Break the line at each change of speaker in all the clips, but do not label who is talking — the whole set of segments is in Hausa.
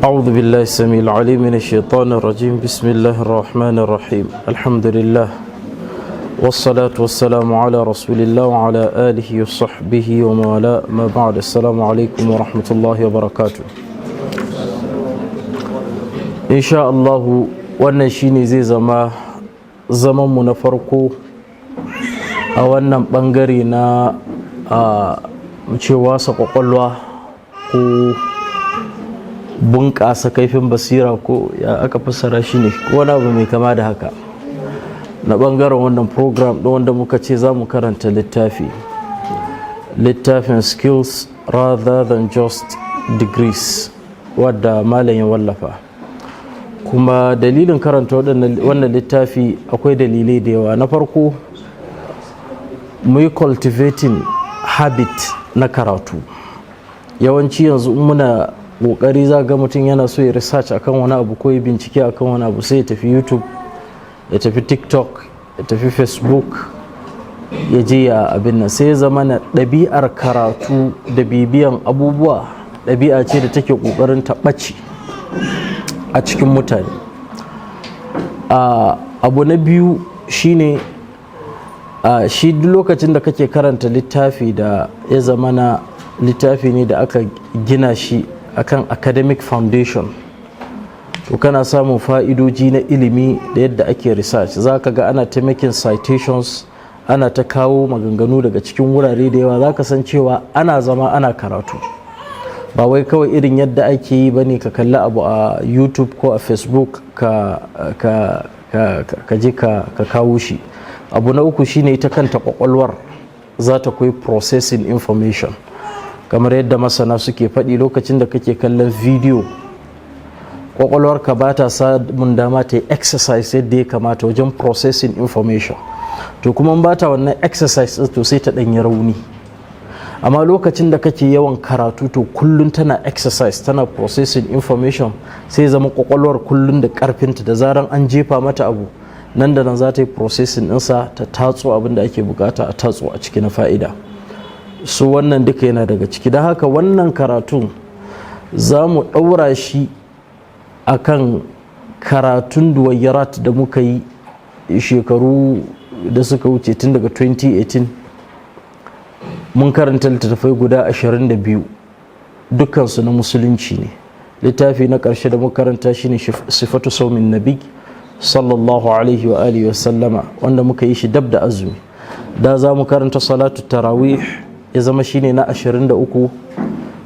أعوذ بالله السميع العليم من الشيطان الرجيم. بسم الله الرحمن الرحيم. الحمد لله والصلاة والسلام على رسول الله وعلى آله وصحبه ومن والاه. ما بعد، السلام عليكم ورحمة الله وبركاته. إن شاء الله wannan shine zai zama zamanmu na farko a wannan bangare na ce wasa kwakwalwa ko bunƙasa kaifin basira, ko ya aka fassara shi ne, wani abu mai kama da haka, na ɓangaren wannan program ɗin wanda muka ce za mu karanta littafi, littafin "Skills Rather Than Just Degrees", wadda malam ya wallafa. Kuma dalilin karanta wannan littafi, akwai dalilai da yawa. Na farko, mu yi cultivating habit na karatu. Yawanci yanzu muna kokari, za ga mutum yana so ya research akan wani abu ko ya bincike akan wani abu, sai ya tafi YouTube, ya tafi TikTok, ya tafi Facebook, ya je ya abin nan. Sai ya zama na ɗabi'ar karatu da bibiyan abubuwa ɗabi'a ce da take ƙoƙarin ta ɓace a cikin mutane. Abu na biyu shine, shi duk lokacin da kake karanta littafi da ya zama na littafi ne da aka gina shi akan academic foundation, to kana samun fa'idoji na ilimi da yadda ake research. Za ka ga ana ta making citations, ana ta kawo maganganu daga cikin wurare da yawa. Za ka san cewa ana zama ana karatu, ba wai kawai irin yadda ake yi ba ne, ka kalli abu a YouTube ko a Facebook ka je ka kawo shi. Abu na uku shine, ita kanta kwakwalwar za ta koyi processing information. Kamar yadda masana suke faɗi, lokacin da kake kallon video, kwakwalwarka ba ta samun dama ta yi exercise yadda ya kamata wajen processing information. To kuma ba ta wannan exercise, to sai ta ɗanyi rauni. Amma lokacin da kake yawan karatu, to kullum tana exercise, tana processing information, sai zama kwakwalwar kullum da karfinta. Da zaran an jefa mata abu, nan da nan za ta yi processing ɗinsa, ta tatso abin da ake bukata a tatso a ciki na fa'ida. So wannan duka yana daga ciki. Don haka wannan karatun za mu ɗaura shi akan karatun duwayyarat da muka yi shekaru da suka wuce, tun daga 2018. Mun karanta littattafai guda 22, dukkansu na musulunci ne. Littafi na ƙarshe da muka karanta shine Sifatu Saumin Nabi Sallallahu Alaihi wa Alihi wa Sallama, wanda muka yi shi dab da azumi. Da za mu karanta salatu tarawih, ya zama shine na 23,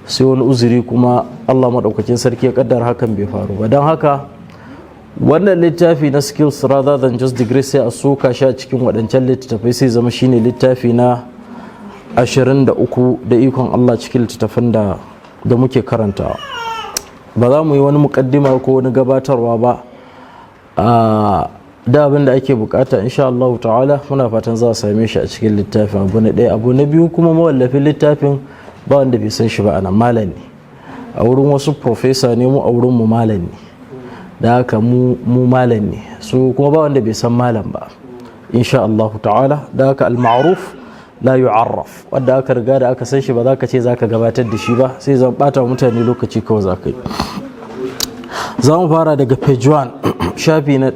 sai wani uzuri kuma Allah maɗaukakin sarki ya kaddara hakan bai faru ba. Don haka wannan littafi na "Skills Rather Than Just Degree", sai a soka shi a cikin waɗancan littattafai, sai zama shine littafi na 23 da ikon Allah cikin littattafan da muke karanta. Ba za mu yi wani mukaddima ko wani gabatarwa ba. A da abin da ake bukata, insha Allah ta'ala, muna fatan za a same shi a cikin littafin. Abu na ɗaya. Abu na biyu kuma, mawallafin littafin ba wanda bai san shi ba anan. Malam ne a wurin wasu, professor ne. Mu a wurin mu malam ne. Da haka mu malam ne, so kuma ba wanda bai san malam ba, insha Allah ta'ala. Da haka al-ma'ruf la yu'arraf. Wanda aka riga da aka san shi, ba za ka ce za ka gabatar da shi ba, sai zan bata mutane lokaci kawai. Za ka yi, za mu fara daga page 1, shafi na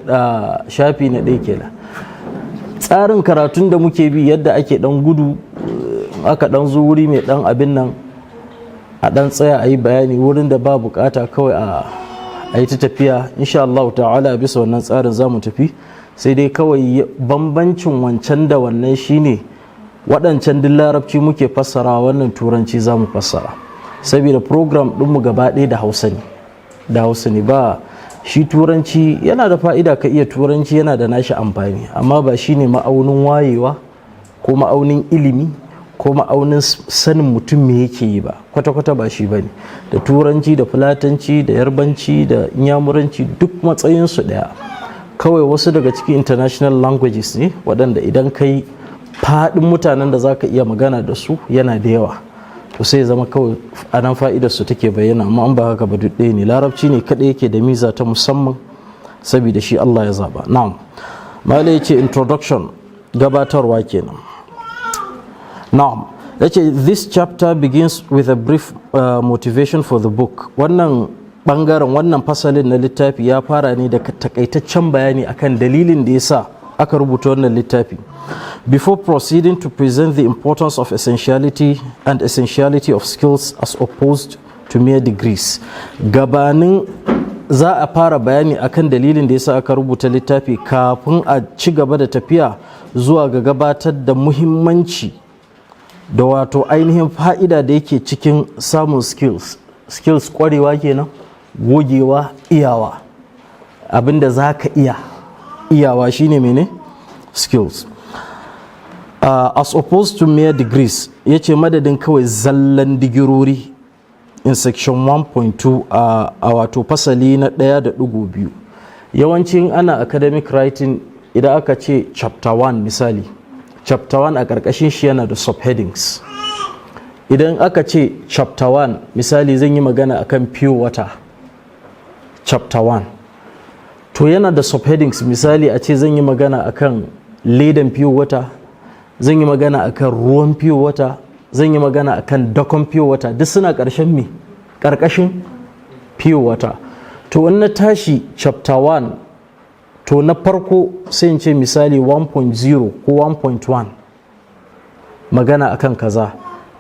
ɗaya kenan. Tsarin karatun da muke bi, yadda ake dan gudu, aka dan zo wuri mai dan abin nan, a dan tsaya a yi bayani. Wurin da ba bukata, kawai a yi ta tafiya. Insha Allah ta'ala, bisa wannan tsarin za mu tafi. Sai dai kawai bambancin wancan da wannan shine, waɗancan duk Larabci muke fassara, wannan Turanci za mu fassara, saboda program ɗinmu gaba ɗaya da Hausa ne, da Hausa ne. Ba shi Turanci yana da fa'ida, ka iya Turanci yana da nashi amfani, amma ba shine ma'aunin wayewa ko ma'aunin ilimi ko ma'aunin sanin mutum me yake yi ba. Kwata-kwata ba shi ba ne. Da Turanci da Fulatanci da Yarbanci da Inyamuranci duk matsayinsu ɗaya. Kawai wasu daga cikin international languages ne waɗanda idan kai faɗin mutanen da za ka iya magana da su yana da yawa, to sai zama kawai a nan fa'idar su take bayyana. Amma an ba haka ba, duk ɗaya ne. Larabci ne kaɗai yake da miza ta musamman, saboda shi Allah ya zaba. Na'am, malai yace introduction, gabatarwa kenan. Na'am, Yace, "This chapter begins with a brief motivation for the book." Wannan bangaren, wannan fasalin na littafi ya fara ne da takaitaccen bayani akan dalilin da yasa aka rubuta wannan littafi, before proceeding to present the importance of essentiality and essentiality of skills as opposed to mere degrees. Gabanin za a fara bayani akan dalilin da yasa aka rubuta littafi kafin a ci gaba da tafiya zuwa ga gabatar da muhimmanci da wato ainihin fa'ida da yake cikin samun skills. Skills kwarewa kenan, gogewa, iyawa, abinda za ka iya iyawa shine mene? Skills. As opposed to mere degrees, ya ce madadin kawai zallan digirori, in section 1.2, a wato fasali na 1.2. Yawancin ana academic writing, idan aka ce chapter 1, misali, chapter 1 a ƙarƙashin shi yana da subheadings. Idan aka ce chapter 1, misali, zan yi magana akan pure water, chapter 1, to yana da subheadings. Misali, a ce zan yi magana akan ledan pure water, zan yi magana akan ruwan pure water, zan yi magana akan dakon pure water, duk suna ƙarshen me? Ƙarƙashin pure water. To in na tashi chapter 1, to na farko sai in ce misali 1.0 ko 1.1, magana akan kaza.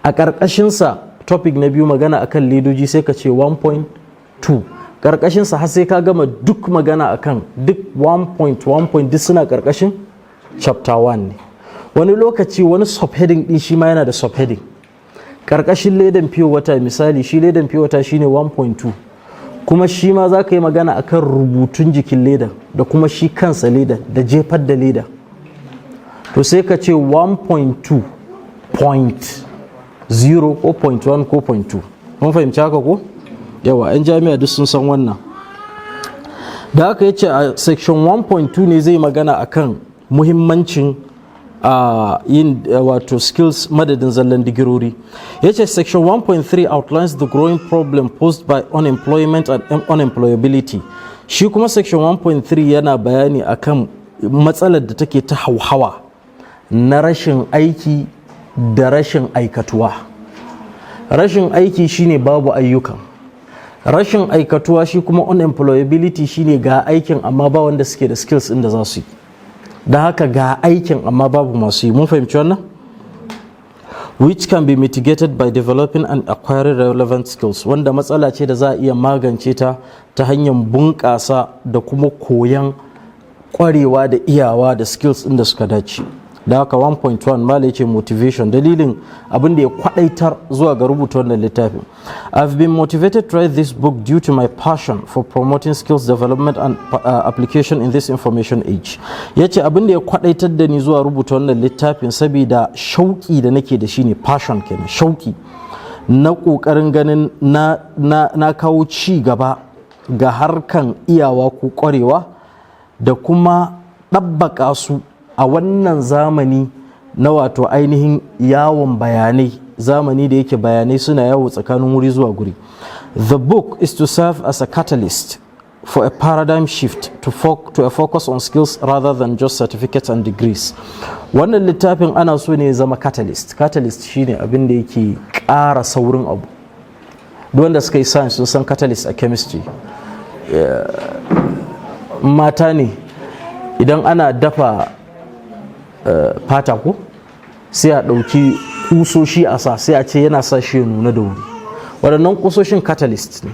A ƙarƙashinsa topic na biyu, magana akan ledoji, sai ka ce 1.2. Ƙarƙashinsa har sai ka gama duk magana akan duk 1.1 duk suna ƙarƙashin chapter 1 ne. Wani lokaci wani subheading din shi ma yana da subheading. Ƙarƙashin ledan pure water, misali, shi ledan pure water shine 1.2, kuma shi ma za ka yi magana akan rubutun jikin ledan da kuma shi kansa ledan da jefar da leda, to sai ka ce 1.2.0 ko 0.1 ko 0.2. Mun fahimci haka ko? Yawa, 'yan jami'a duk sun san wannan. Da haka ya ce a section 1.2 ne zai magana akan muhimmancin yin wato skills madadin zallan digirori. Ya ce section 1.3 outlines the growing problem posed by unemployment and unemployability. Shi kuma section 1.3 yana bayani akan matsalar da take ta hauhawa na rashin aiki da rashin aikatuwa. Rashin aiki shine babu ayyukan. Rashin aikatuwa shi kuma unemployability shine ga aikin amma ba wanda suke da skills inda za su yi. Da haka ga aikin amma babu masu yi. Mun fahimci wannan? Which can be mitigated by developing and acquiring relevant skills, wanda matsala ce da za a iya magance ta ta hanyar bunƙasa da kuma koyan ƙwarewa da iyawa da skills ɗin da suka dace. Da haka 1.1, Malam ce motivation, dalilin abin da ya kwadaitar zuwa ga rubuta wannan littafin. "I've been motivated to write this book due to my passion for promoting skills development and application in this information age." Yace abin da ya kwadaitar da ni zuwa rubuta wannan littafin saboda shauki da nake da shi ne, passion kenan, shauki na kokarin ganin na kawo ci gaba ga harkan iyawa ko kwarewa da kuma ɗabbaka su a wannan zamani na wato ainihin yawon bayanai, zamani da yake bayanai suna yawo tsakanin wuri zuwa guri. "The book is to serve as a catalyst for a paradigm shift to a focus on skills rather than just certificates and degrees." Wannan littafin ana so ne ya zama catalyst. Catalyst shine abin da yake ƙara saurin abu. Duk wanda suka yi science sun san catalyst a chemistry. Mata ne, idan ana dafa fata ko sai a ɗauki kusoshi a sa, sai a ce yana sa shi ya nuna da wuri. Waɗannan kusoshin catalyst ne,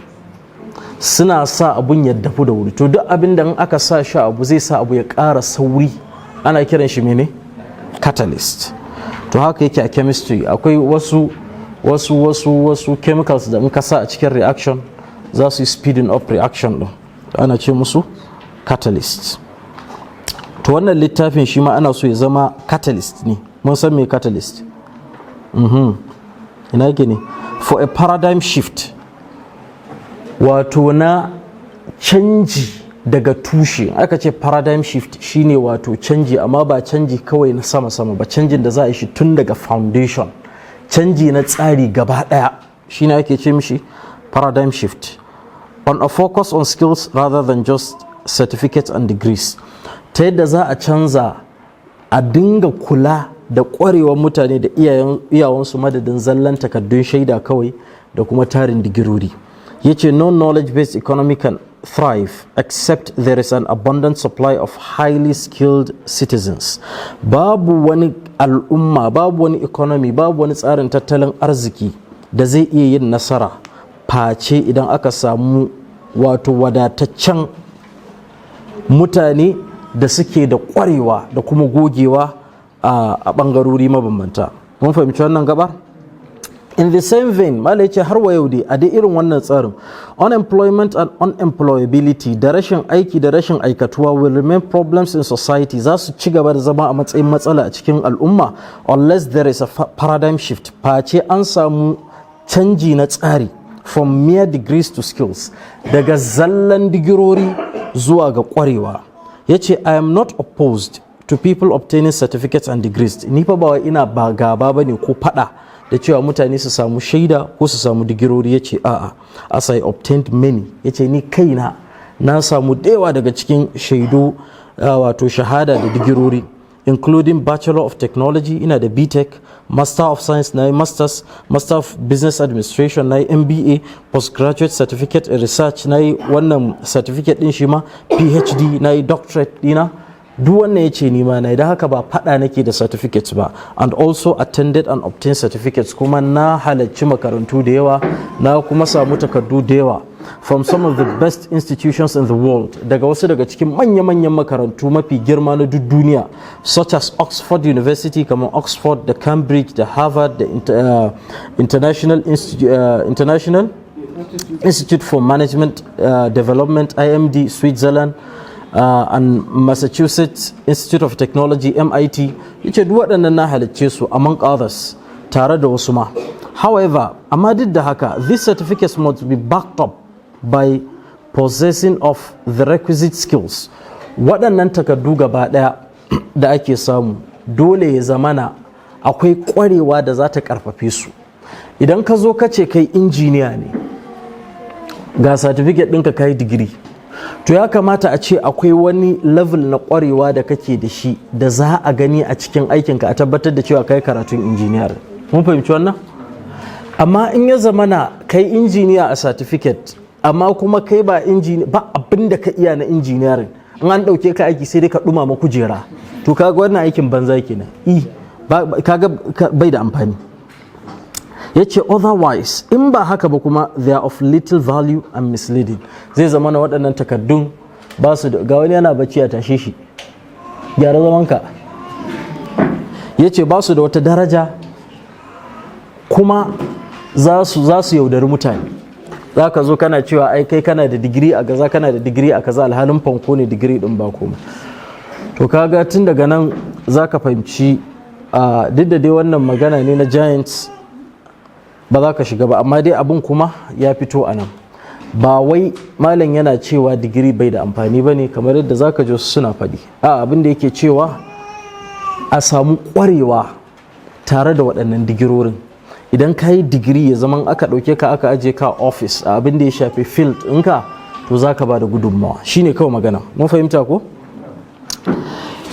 suna sa abun ya dafu da wuri. To duk abin da in aka sa shi abu zai sa abu ya ƙara sauri, ana kiran shi mene? Catalyst. To haka yake a chemistry. Akwai wasu chemicals da in ka sa a cikin reaction za su yi speeding up reaction din, ana ce musu catalyst. To wannan littafin shi ma ana so ya zama catalyst ne. Mun san me catalyst? Ina yake ne? For a paradigm shift, wato na canji daga tushe. Aka ce paradigm shift shine wato canji, amma ba canji kawai na sama-sama ba, canjin da za a yi shi tun daga foundation, canji na tsari gaba daya, shine ake ce mishi paradigm shift, on a focus on skills rather than just certificates and degrees, ta yadda za a canza a dinga kula da ƙwarewar mutane da iyawansu madadin zallan takaddun shaida kawai da kuma tarin digirori. Ya ce no knowledge based economy can thrive except there is an abundant supply of highly skilled citizens. Babu wani al'umma, babu wani economy, babu wani tsarin tattalin arziki da zai iya yin nasara face idan aka samu wato wadataccen mutane da suke da kwarewa da kuma gogewa a bangarori mabambanta. Mun fahimci wannan gabar? In the same vein, Malam ce har wa yau dai, a dai irin wannan tsarin, unemployment and unemployability, da rashin aiki da rashin aikatuwa, will remain problems in society, za su ci gaba da zama a matsayin matsala a cikin al'umma, unless there is a paradigm shift, face an samu canji na tsari, from mere degrees to skills, daga zallan digirori zuwa ga kwarewa. Ya ce I am not opposed to people obtaining certificates and degrees. Ni fa ba ina ba gaba bane ko fada da cewa mutane su samu shaida ko su samu digirori. Ya ce a'a, as I obtained many. Ya ce ni kaina na samu da daga cikin shaidu, wato shahada da digirori, including Bachelor of Technology, ina da BTech, Master of Science, na yi Masters, Master of Business Administration, na yi MBA, Postgraduate Certificate in Research, na yi wannan certificate din shi ma, PhD, na yi doctorate dina. Duk wannan ya ce nima na idan haka ba fada nake da certificates ba, and also attended and obtained certificates, kuma na halarci makarantu da yawa, na kuma samu takardu da yawa, from some of the best institutions in the world, daga wasu daga cikin manya-manyan makarantu mafi girma na duk duniya, such as Oxford University, kamar Oxford da Cambridge da Harvard da International Institute for Management Development, IMD, Switzerland, and Massachusetts Institute of Technology, MIT. Yace duk waɗannan na halicce su, among others, tare da wasu ma. However, amma duk da haka, these certificates must be backed up by possessing of the requisite skills. Waɗannan takardu gaba ɗaya da ake samu, dole ya zamana akwai ƙwarewa da za ta ƙarfafe su. Idan ka zo ka ce kai injiniya ne, ga certificate ɗinka, ka yi digiri, to ya kamata a ce akwai wani level na ƙwarewa da kake da shi da za a gani a cikin aikinka a tabbatar da cewa kai karatun injiniyar. Mun fahimci wannan? Amma in ya zamana kai injiniya a certificate, amma kuma kai ba injiniya ba, abin da ka iya na engineering, in an ɗauke ka aiki sai dai ka ɗumama kujera, to kaga wannan aikin banza kenan. I kaga bai da amfani. Ya ce otherwise, in ba haka ba kuma, they are of little value and misleading. Zai zama na waɗannan takardun ba su da... Ga wani yana bacci, a tashe shi, gyara zamanka. Ya ce ba su da wata daraja kuma za su yaudari mutane. Za ka zo kana cewa ai kai kana da digiri a kaza, kana da digiri a kaza, alhalin fanko ne digiri din, ba komai. To kaga tun daga nan za ka fahimci, duk da dai wannan magana ne na giants, ba za ka shiga ba, amma dai abin kuma ya fito a nan. Ba wai malam yana cewa digiri bai da amfani ba ne kamar yadda za ka ji suna faɗi. A abin da yake cewa, a samu ƙwarewa tare da waɗannan digirorin. Idan ka yi digiri, ya zama aka ɗauke ka aka ajiye ka office, a abin da ya shafi field ɗinka, to za ka ba da gudunmawa. Shine kawai magana. Mun fahimta ko?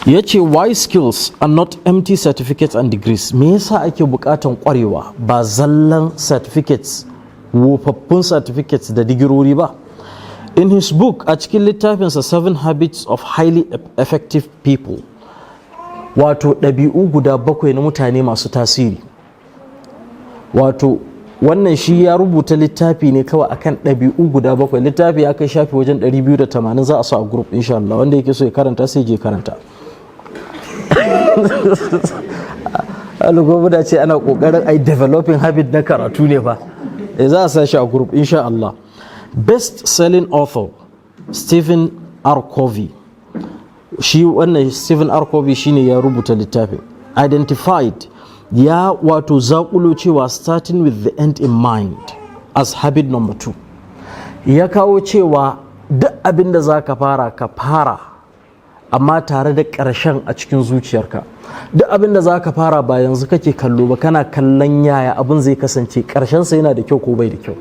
Ya ce why skills are not empty certificates and degrees. Me yasa ake bukatan kwarewa, ba zallan certificates, wofaffun certificates da digirori ba? In his book, a cikin littafinsa Seven Habits of Highly Effective People, wato ɗabi'u guda bakwai na mutane masu tasiri. Wato wannan shi ya rubuta littafi ne kawai akan ɗabi'u guda bakwai. Littafi ya kai shafi wajen 280. Za a sa a group insha Allah. Wanda yake so ya karanta sai je karanta. Alugo da ce ana kokarin ai developing habit na karatu ne fa. Za a sa shi a group insha Allah. Best selling author Stephen R. Covey, shi wannan Stephen R. Covey shine ya rubuta littafin, identified, ya wato zakulo cewa starting with the end in mind as habit number 2. Ya kawo cewa duk abin da za ka fara, ka fara amma tare da ƙarshen a cikin zuciyarka. Duk abin da za ka fara, ba yanzu kake kallo ba, kana kallon yaya abin zai kasance, ƙarshensa yana da kyau ko bai da kyau.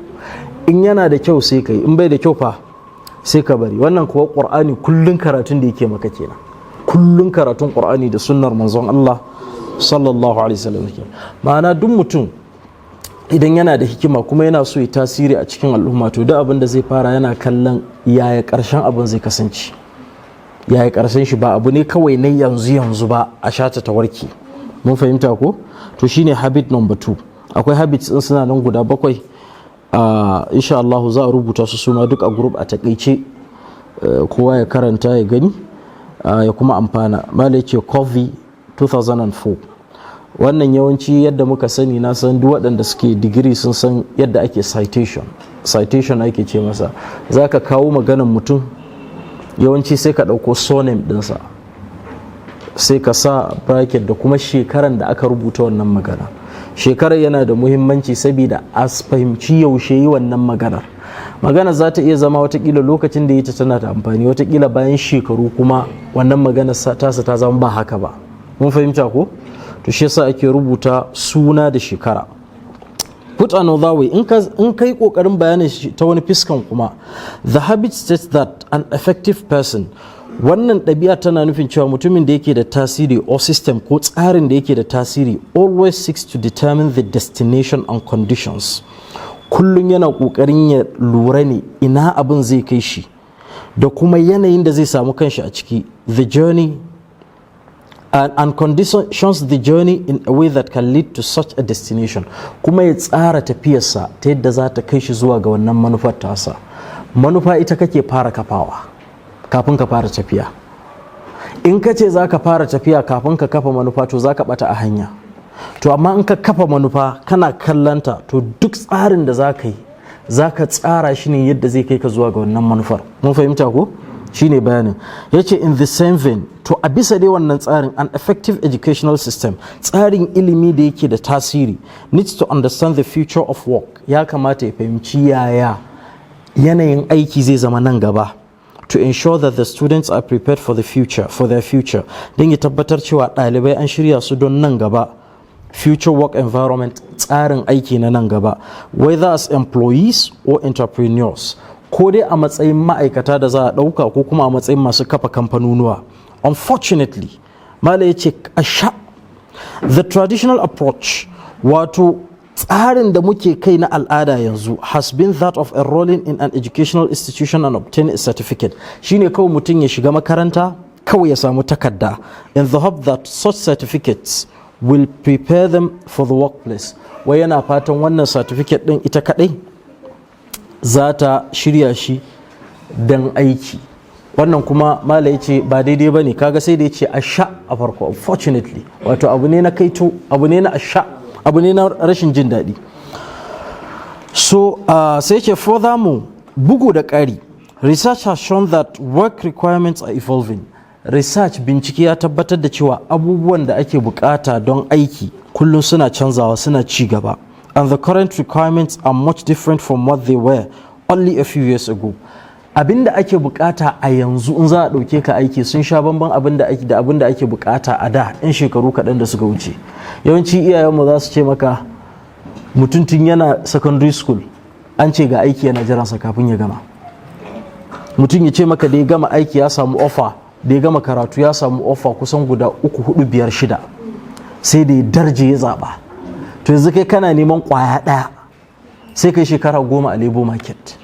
In yana da kyau sai ka yi, in bai da kyau fa sai ka bari. Wannan kuwa Ƙur'ani kullun karatun da yake maka kenan, kullun karatun Ƙur'ani da sunnar Manzon Allah Sallallahu alaihi wasallam. Ma'ana, duk mutum idan yana da hikima kuma yana so ya tasiri a cikin al'umma, to duk abin da zai fara yana kallon yaya karshen abin zai kasance, yaya karshen shi. Ba abu ne kawai na yanzu yanzu ba, a shata ta warke. Mun fahimta ko? To, shine habit number 2. Akwai habits din suna nan guda bakwai. Insha Allah za a rubuta su suma duk a group a takaice, kowa ya karanta ya gani ya kuma amfana. Mala ce Covey 2004. Wannan yawanci yadda muka sani, na san duk waɗanda suke digiri sun san yadda ake citation. Citation ake ce masa. Za ka kawo maganan mutum, yawanci sai ka ɗauko surname ɗinsa, sai ka sa bracket da kuma shekaran da aka rubuta wannan magana. Shekarar yana da muhimmanci saboda a fahimci yaushe yi wannan maganar. Magana za ta iya zama watakila lokacin da ita tana da amfani, watakila bayan shekaru kuma wannan magana tasa ta zama ba haka ba. Mun fahimta ko? To, shi yasa ake rubuta suna da shekara. Put another way, in kai kokarin bayanin shi ta wani fiskan kuma, the habit states that an effective person, wannan ɗabi'a tana nufin cewa mutumin da yake da tasiri, or system, ko tsarin da yake da tasiri, always seeks to determine the destination and conditions. Kullum yana ƙoƙarin ya lura ne ina abin zai kai shi da kuma yanayin da zai samu kanshi a ciki, the journey and conditions the journey in a way that can lead to such a destination, kuma ya tsara tafiyarsa ta yadda za ta kai shi zuwa ga wannan manufar tasa. Manufa ita kake fara kafawa kafin ka fara tafiya. In ka ce za ka fara tafiya kafin ka kafa manufa, to za ka bata a hanya. To, amma in ka kafa manufa kana kallanta, to duk tsarin da za ka yi, za ka tsara shi ne yadda zai kai ka zuwa ga wannan manufar. Mun fahimta ko? Shine bayanin. Ya ce, in the same vein, to a bisa dai wannan tsarin, an effective educational system, tsarin ilimi da yake da tasiri, needs to understand the future of work, ya kamata ya fahimci yaya yanayin aiki zai zama nan gaba, to ensure that the students are prepared for the future, for their future, don ya tabbatar cewa ɗalibai an shirya su don nan gaba, future work environment, tsarin aiki na nan gaba, whether as employees or entrepreneurs, ko dai a matsayin ma'aikata da za a ɗauka ko kuma a matsayin masu kafa kamfanonuwa. Unfortunately, mala ya ce asha, the traditional approach, wato tsarin da muke kai na al'ada yanzu, has been that of enrolling in an educational institution and obtaining a certificate. Shine kawai mutum ya shiga makaranta kawai ya samu takarda, in the hope that such certificates will prepare them for the workplace. Wai yana fatan wannan certificate din ita kadai za ta shirya shi don aiki. Wannan kuma mala ya ce ba daidai ba ne. Kaga sai da ya ce asha a farko, unfortunately, wato abu ne na kaito, abu ne na asha, abu ne na rashin jin daɗi. So sai ce, furthermore, bugu da ƙari, research has shown that work requirements are evolving. Research, bincike ya tabbatar da cewa abubuwan da ake bukata don aiki kullum suna canzawa, suna ci gaba, and the current requirements are much different from what they were only a few years ago. Abinda ake bukata a yanzu in za a ɗauke ka aiki sun sha bamban da abinda ake bukata a da in shekaru kaɗan da suka wuce. Yawanci iyayenmu za su ce maka mutum tun yana secondary school an ce ga aiki yana jiransa kafin ya gama. Mutum ya ce maka da ya gama aiki ya samu offer, da ya gama karatu ya samu offer kusan guda uku, hudu, biyar, shida, sai da ya darje ya zaba. To, yanzu kai kana neman kwaya ɗaya, sai kai shekara 10 a labour market.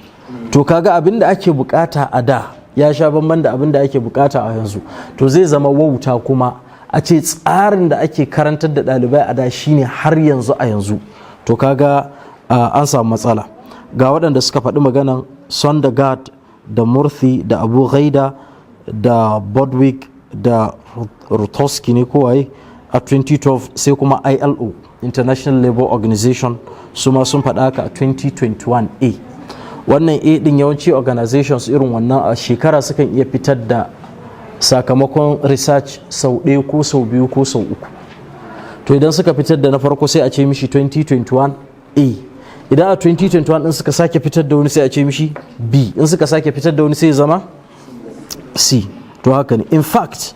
To, kaga abin da ake bukata a da ya sha bamban da abin da ake bukata a yanzu. To, zai zama wauta kuma a ce tsarin da ake karantar da ɗalibai a da shine har yanzu a yanzu. To, kaga an samu matsala. Ga waɗanda suka faɗi maganan: Sondergaard da Murthy da Abu Ghaida da Bodwick da Rutowski ne kowaye a 2012. Sai kuma ILO, International Labour Organization, su ma sun faɗa haka a 2021 a. Wannan a din, yawanci organizations irin wannan a shekara sukan iya fitar da sakamakon research sau ɗaya ko sau biyu ko sau uku. To, idan suka fitar da na farko, sai a ce mishi 2021 A. Idan a 2021 din suka sake fitar da wani, sai a ce mishi B. In suka sake fitar da wani, sai zama C. To, haka ne. In fact,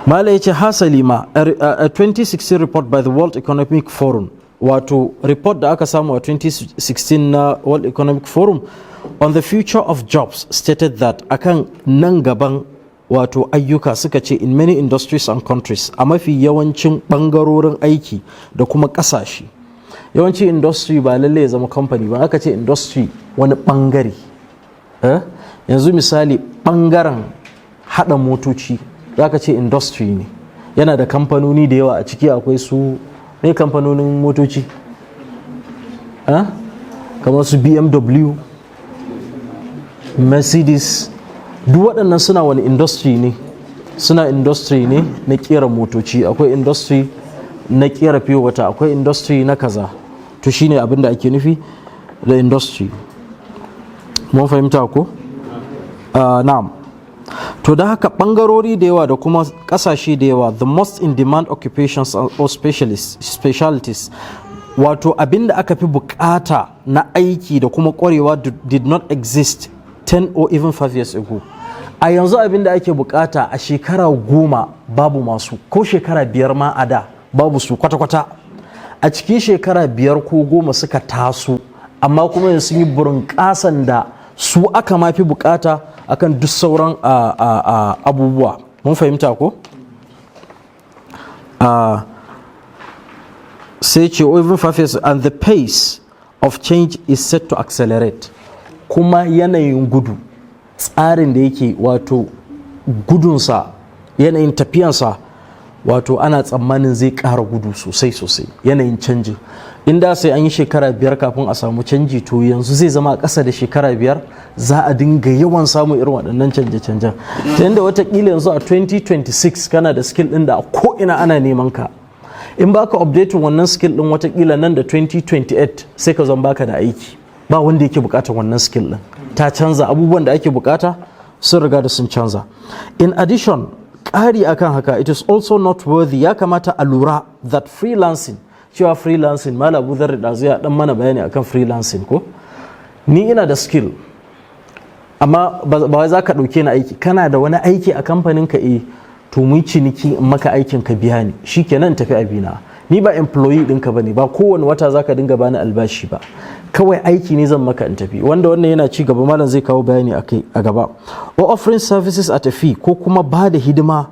mala ya ce hasali ma, a 2016 report by the World Economic Forum, wato report da aka samu a 2016 na World Economic Forum on the future of jobs, stated that akan nan gaban wato ayyuka, suka ce in many industries and countries, a mafi yawancin bangarorin aiki da kuma kasashe. Yawanci industry ba lalle ya zama company ba. Aka ce industry, wani bangare, eh? Yanzu misali, bangaren hada motoci za ka ce industry ne, yana da kamfanoni da yawa a ciki. Akwai su ne kamfanonin motoci, eh? Kamar su BMW, Mercedes, duk waɗannan suna wani industry ne, suna industry ne na kera motoci. Akwai industry na kera fiye wata, akwai industry na kaza. To, shine abin da ake nufi da industry. Mun fahimta ko? Na'am. To, da haka bangarori da yawa da kuma kasashe da yawa, the most in demand occupations or specialties, wato abin da aka fi bukata na aiki da kuma kwarewa, did not exist 10 or even 5 years ago. A yanzu abin da ake bukata, a shekara 10 babu masu, ko shekara 5 ma a da babu su kwata-kwata. A cikin shekara 5 ko 10 suka taso, amma kuma yanzu sun yi burin da su aka mafi bukata akan duk sauran abubuwa. Mun fahimta ko? Sai ce even 5 years, and the pace of change is set to accelerate. Kuma yanayin gudu tsarin da yake, wato gudunsa, yanayin tafiyansa, wato ana tsammanin zai ƙara gudu sosai sosai. Yanayin canji, inda sai an yi shekara 5 kafin a samu canji, to yanzu zai zama a ƙasa da shekara 5 za a dinga yawan samun irin waɗannan canje-canjen, ta yadda watakila yanzu a 2026 kana da skill ɗin da a ko'ina ana neman ka. In baka updating wannan skill ɗin, watakila nan da 2028 sai ka zan baka da aiki, ba wanda yake bukatar wannan skill ɗin. Ta canza, abubuwan da ake bukata sun riga da sun canza. In addition, ƙari akan haka, it is also noteworthy, ya kamata a lura, that freelancing, cewa freelancing, Malam Abu Dharr ɗazu ya dan mana bayani akan freelancing ko? Ni ina da skill, amma ba wai za ka ɗauke ni aiki. Kana da wani aiki a kamfanin ka, eh, to mu yi ciniki, in maka aikin ka biya ni, shikenan, tafi abina. Ni ba employee ɗinka bane ba, kowane wata zaka dinga bani albashi ba. Kawai aiki ne zan maka in tafi. Wanda wannan yana ci gaba, malam zai kawo bayani akai a gaba. Or offering services at a fee, ko kuma ba da hidima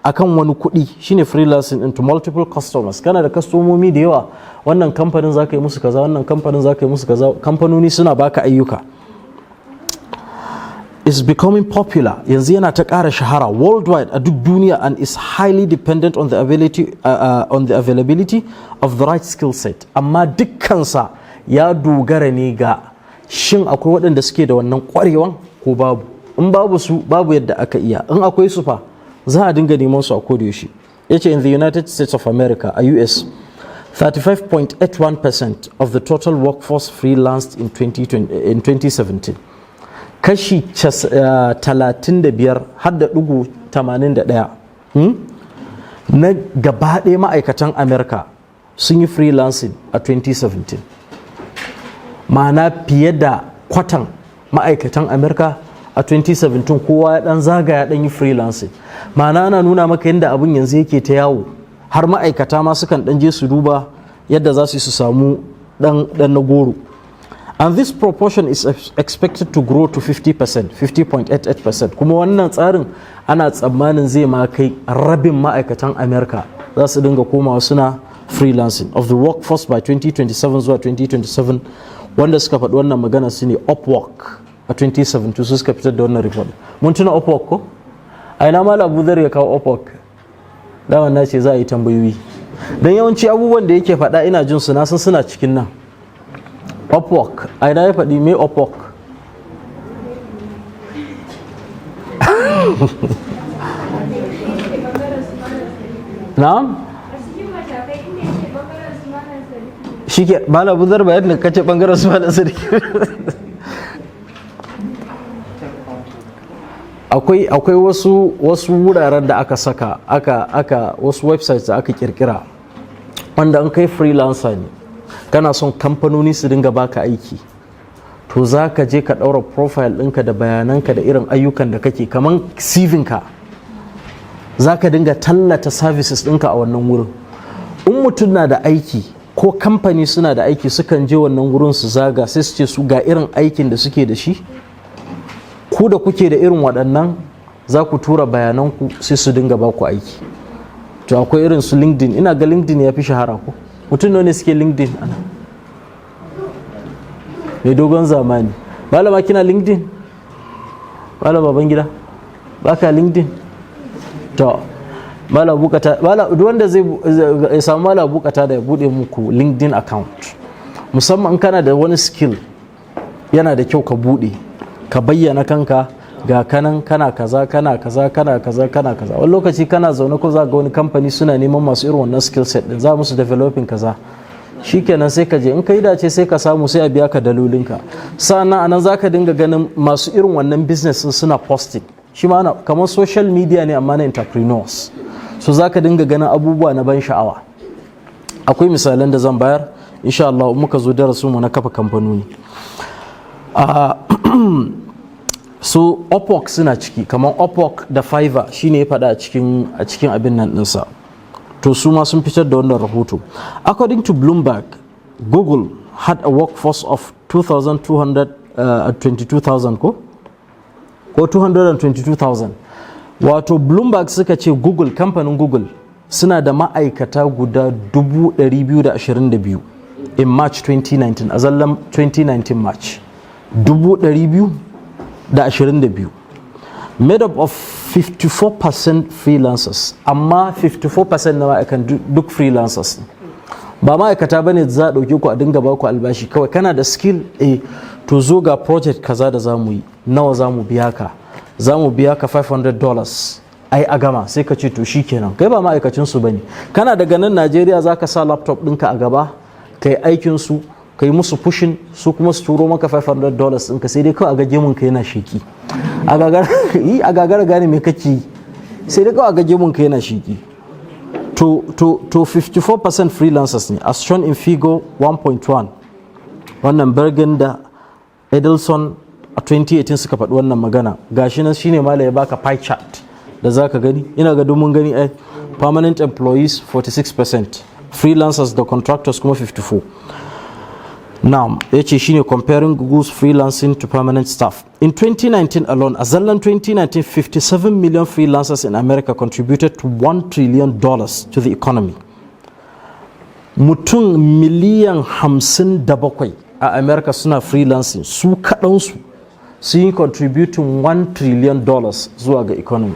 akan wani kuɗi, shine freelancing, into multiple customers. Kana da kastomomi da yawa, wannan kamfanin zaka yi musu kaza, wannan kamfanin zaka yi musu kaza, kamfanoni suna baka ayyuka, is becoming popular, yanzu yana ta ƙara shahara, worldwide, a duk duniya, and is highly dependent on the availability of the right skill set. Amma dukkansa ya dogara ne ga shin akwai waɗanda suke da wannan ƙwarewan ko babu. In babu su, babu yadda aka iya. In akwai su fa, za a dinga neman su a kodayaushe. Yace in the United States of America, a US, 35.81% of the total workforce freelanced in 2020, in 2017, kashi 35 har da dugu 81 na gaba ɗaya ma'aikatan Amerika sun yi freelancing a 2017. Ma'ana fiye da kwatan ma'aikatan Amerika a 2017 kowa ya dan zagaya dan yi freelancing. Ma'ana ana nuna maka yadda abun yanzu yake ta yawo, har ma'aikata ma sukan dan je su duba yadda za su yi su samu dan na goro. And this proportion is expected to grow to 50%, 50.88%. Kuma wannan tsarin ana tsammanin zai ma kai rabin ma'aikatan America za su dinga komawa suna freelancing of the workforce by 2027, zuwa 2027. Wanda suka faɗi wannan magana su ne Upwork. A 2017 su suka fitar da wannan report. Mun tuna Upwork ko? A ina Malam Abu Dhar ya kawo Upwork? Daman na ce za a yi tambayoyi, don yawanci abubuwan da yake faɗa ina jin su, na san suna cikin nan. Upwork, a ina ya faɗi me Upwork? Na'am, shi ke Malam Abu Dhar, bayan da kace bangaren su Malam Sadiq, akwai wasu wuraren da aka saka aka wasu websites da aka kirkira, wanda an kai freelancer ne, kana son kamfanoni su dinga baka aiki, to za ka je ka ɗaura profile ɗinka da bayananka da irin ayyukan da kake, kamar CV ka, za ka dinga tallata services ɗinka a wannan wurin. In mutum na da aiki ko kamfani suna da aiki, sukan je wannan wurin su zaga, sai su ce su ga irin aikin da suke da shi, ku da kuke da irin waɗannan Za ku tura bayananku, sai su dinga ba ku aiki. To, akwai irin su LinkedIn. Ina ga LinkedIn ya fi shahara, ko? Mutum ne suke LinkedIn ana mai dogon zamani. Malama, kina LinkedIn? Malam baban gida, baka LinkedIn? To, malam bukata, malam, duk wanda zai ya samu malam bukata da ya bude muku LinkedIn account, musamman in kana da wani skill, yana da kyau ka bude, ka bayyana kanka, ga kanan kana kaza, kana kaza, kana kaza, kana kaza. Wani lokaci kana zaune ko za ga wani kamfani suna neman masu irin wannan skill set din, za musu developing kaza. Shikenan, sai ka je, in ka yi dace sai ka samu, sai a biya ka dalolinka. Sa'annan anan za ka dinga ganin masu irin wannan business din suna posting. Shi ma ana kamar social media ne, amma na entrepreneurs. So za ka dinga ganin abubuwa na ban sha'awa. Akwai misalan da zan bayar, insha Allah, muka zo darasin mu na kafa kamfanoni. So Upwork suna ciki, kamar Upwork da Fiverr, shine ya faɗa a cikin abin nan ɗinsa. To, su ma sun fitar da wannan rahoto. According to Bloomberg, Google had a workforce of 2,222,000, ko 222,000. Wato Bloomberg suka ce Google, kamfanin Google, suna da ma'aikata guda 222 in March 2019, a zallan 2019 March, 222,000, made up of 54% freelancers. Amma 54% na ma'aikan duk freelancers ne, ba ma'aikata ba ne za a ɗauke ku a dinga ba ku albashi. Kawai kana da skill, eh, to zo, ga project kaza da za mu yi, nawa za mu biya ka? Za mu biya ka $500, ai a gama. Sai ka ce to kenan. Kai ba ma'aikacin su bane. Kana daga nan Najeriya, za ka sa laptop ɗinka a gaba, kai aikin su, kai musu pushing, su kuma su turo maka $500 ɗinka. Sai dai kawai a ga gemun ka yana sheki, a gagara gane me kake yi, sai dai kawai a ga gemun ka yana sheki. To 54% freelancers ne, as shown in figure 1.1. Wannan Bergen da Edelson a 2018 suka faɗi wannan magana. Gashi nan, shine mala ya baka pie chart da zaka gani. Ina ga mun gani ai. Permanent employees 46%, freelancers da contractors kuma 54. Now, ya ce shine comparing Google's freelancing to permanent staff. In 2019 alone, a zallan 2019, 57 million freelancers in America contributed to $1 trillion to the economy. Mutum miliyan 57 a America suna freelancing, su kaɗansu sun yi contributing $1 trillion zuwa ga economy.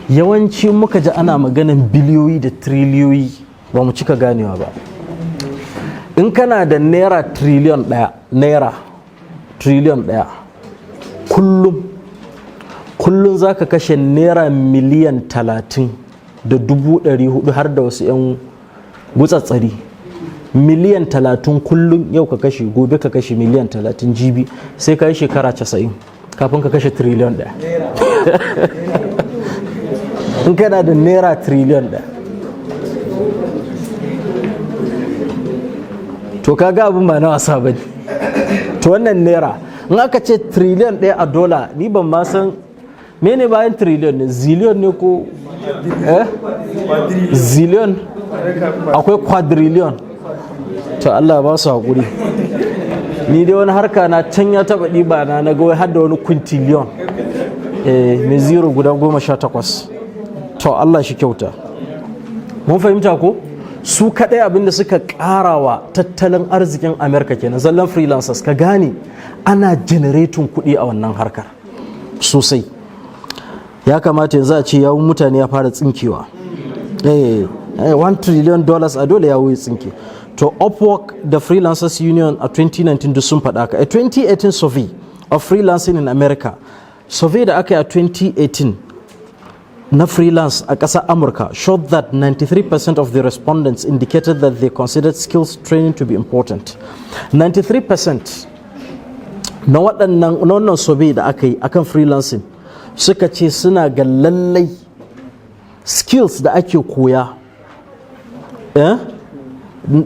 Yawanci muka ji ana maganan biliyoyi da triliyoyi, ba mu cika ganewa ba. In kana da naira triliyon 1, naira triliyon 1, kullum kullum za ka kashe naira miliyan 30.400 har da wasu 'yan gutsatsari. Miliyan 30 kullum, yau ka kashe, gobe ka kashe miliyan 30, jibi, sai ka yi shekara 90 kafin ka kashe triliyon 1, in kana da naira triliyon 1. To, kaga abin ba na wasa ba ne. To, wannan naira, in aka ce triliyon 1 a dola, ni ban ma san mene bayan triliyon ne, ziliyon ne ko eh ziliyon, akwai quadrillion. To, Allah ba su haƙuri. Ni dai wani harka na can ya taɓa ɗiba na na ga har da wani quintillion, eh, mai zero guda 18. To, Allah shi kyauta. Mun fahimta ko? Su kaɗai abinda suka ƙarawa tattalin arzikin Amerika kenan, zallan freelancers. Ka gane ana generating kuɗi a wannan harkar sosai. Ya kamata yanzu a ce yawun mutane ya fara tsinkewa. Eh, $1 trillion, a dole yawu ya tsinke. To, Upwork da Freelancers Union a 2019 duk sun faɗa ka. A 2018 survey of freelancing in America, survey da aka yi a 2018 na freelance a ƙasar Amurka, showed that 93% of the respondents indicated that they considered skills training to be important. 93% na waɗannan, na wannan survey da aka yi akan freelancing, suka ce suna ga lallai skills da ake koya, eh?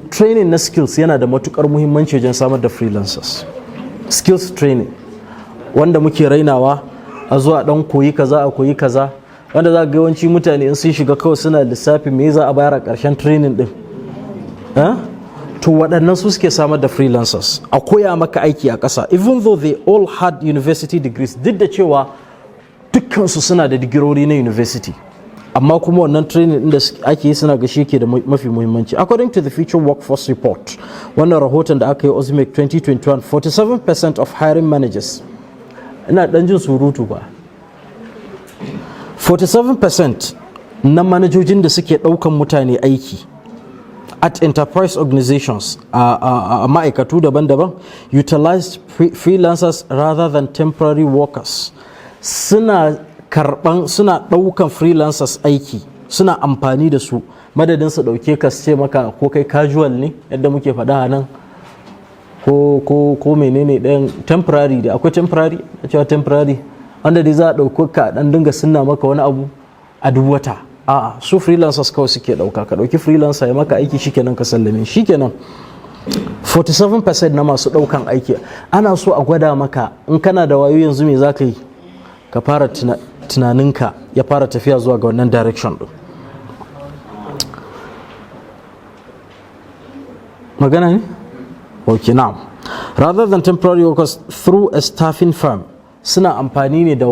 Training na skills yana da matukar muhimmanci wajen samar da freelancers. Skills training wanda muke rainawa, a zuwa dan koyi kaza, a koyi kaza, wanda za ga yawanci mutane in sun shiga kawai suna lissafi me za a bayar a ƙarshen training din, eh? To, waɗannan su suke samar da freelancers. A koya maka aiki a ƙasa, even though they all had university degrees, duk da cewa dukkansu suna da digiri, Dukkansu suna da digirori na university, amma kuma wannan training din da ake yi suna ga shi ke da mafi muhimmanci. According to the Future Workforce Report, wannan rahoton da aka yi Osmic 2021, 47% of hiring managers, ina dan jin surutu ba, 47% na manajojin da suke daukan mutane aiki at enterprise organizations, a ma'aikatu daban-daban, utilized freelancers rather than temporary workers. Suna karban, suna daukan freelancers aiki, suna amfani da su madadin su dauke ka, su ce maka ko kai casual ne yadda muke faɗa a nan, ko menene ɗayan temporary da akwai temporary, a cewa temporary wanda dai za a ɗauko ka dan dinga sunna maka wani abu a duk wata. A'a, su freelancers kawai suke ɗauka. Ka ɗauki freelancer ya maka aiki, shikenan, ka sallame, shikenan. 47% na masu ɗaukan aiki. Ana so a gwada maka in kana da wayo yanzu me za ka yi, ka fara tunaninka ya fara tafiya zuwa ga wannan direction ɗin. Magana ne? Ok, now, rather than temporary workers through a staffing firm. Suna amfani ne da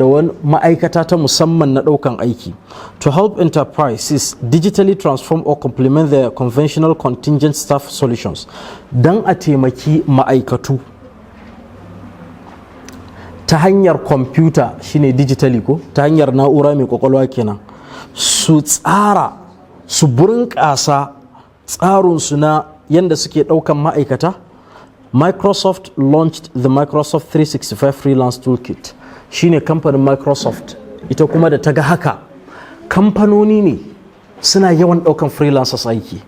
wani ma'aikata ta musamman na ɗaukan aiki. To help enterprises digitally transform or complement their conventional contingent staff solutions, don a taimaki ma'aikatu ta hanyar kwamfuta, shine digitally, ko ta hanyar na'ura mai kwakwalwa kenan, su tsara, su bunƙasa tsarinsu na yadda suke ɗaukan ma'aikata. Microsoft launched the Microsoft 365 Freelance Toolkit. Shine kamfanin Microsoft ita kuma da ta ga haka, kamfanoni ne suna yawan ɗaukan freelancers aiki,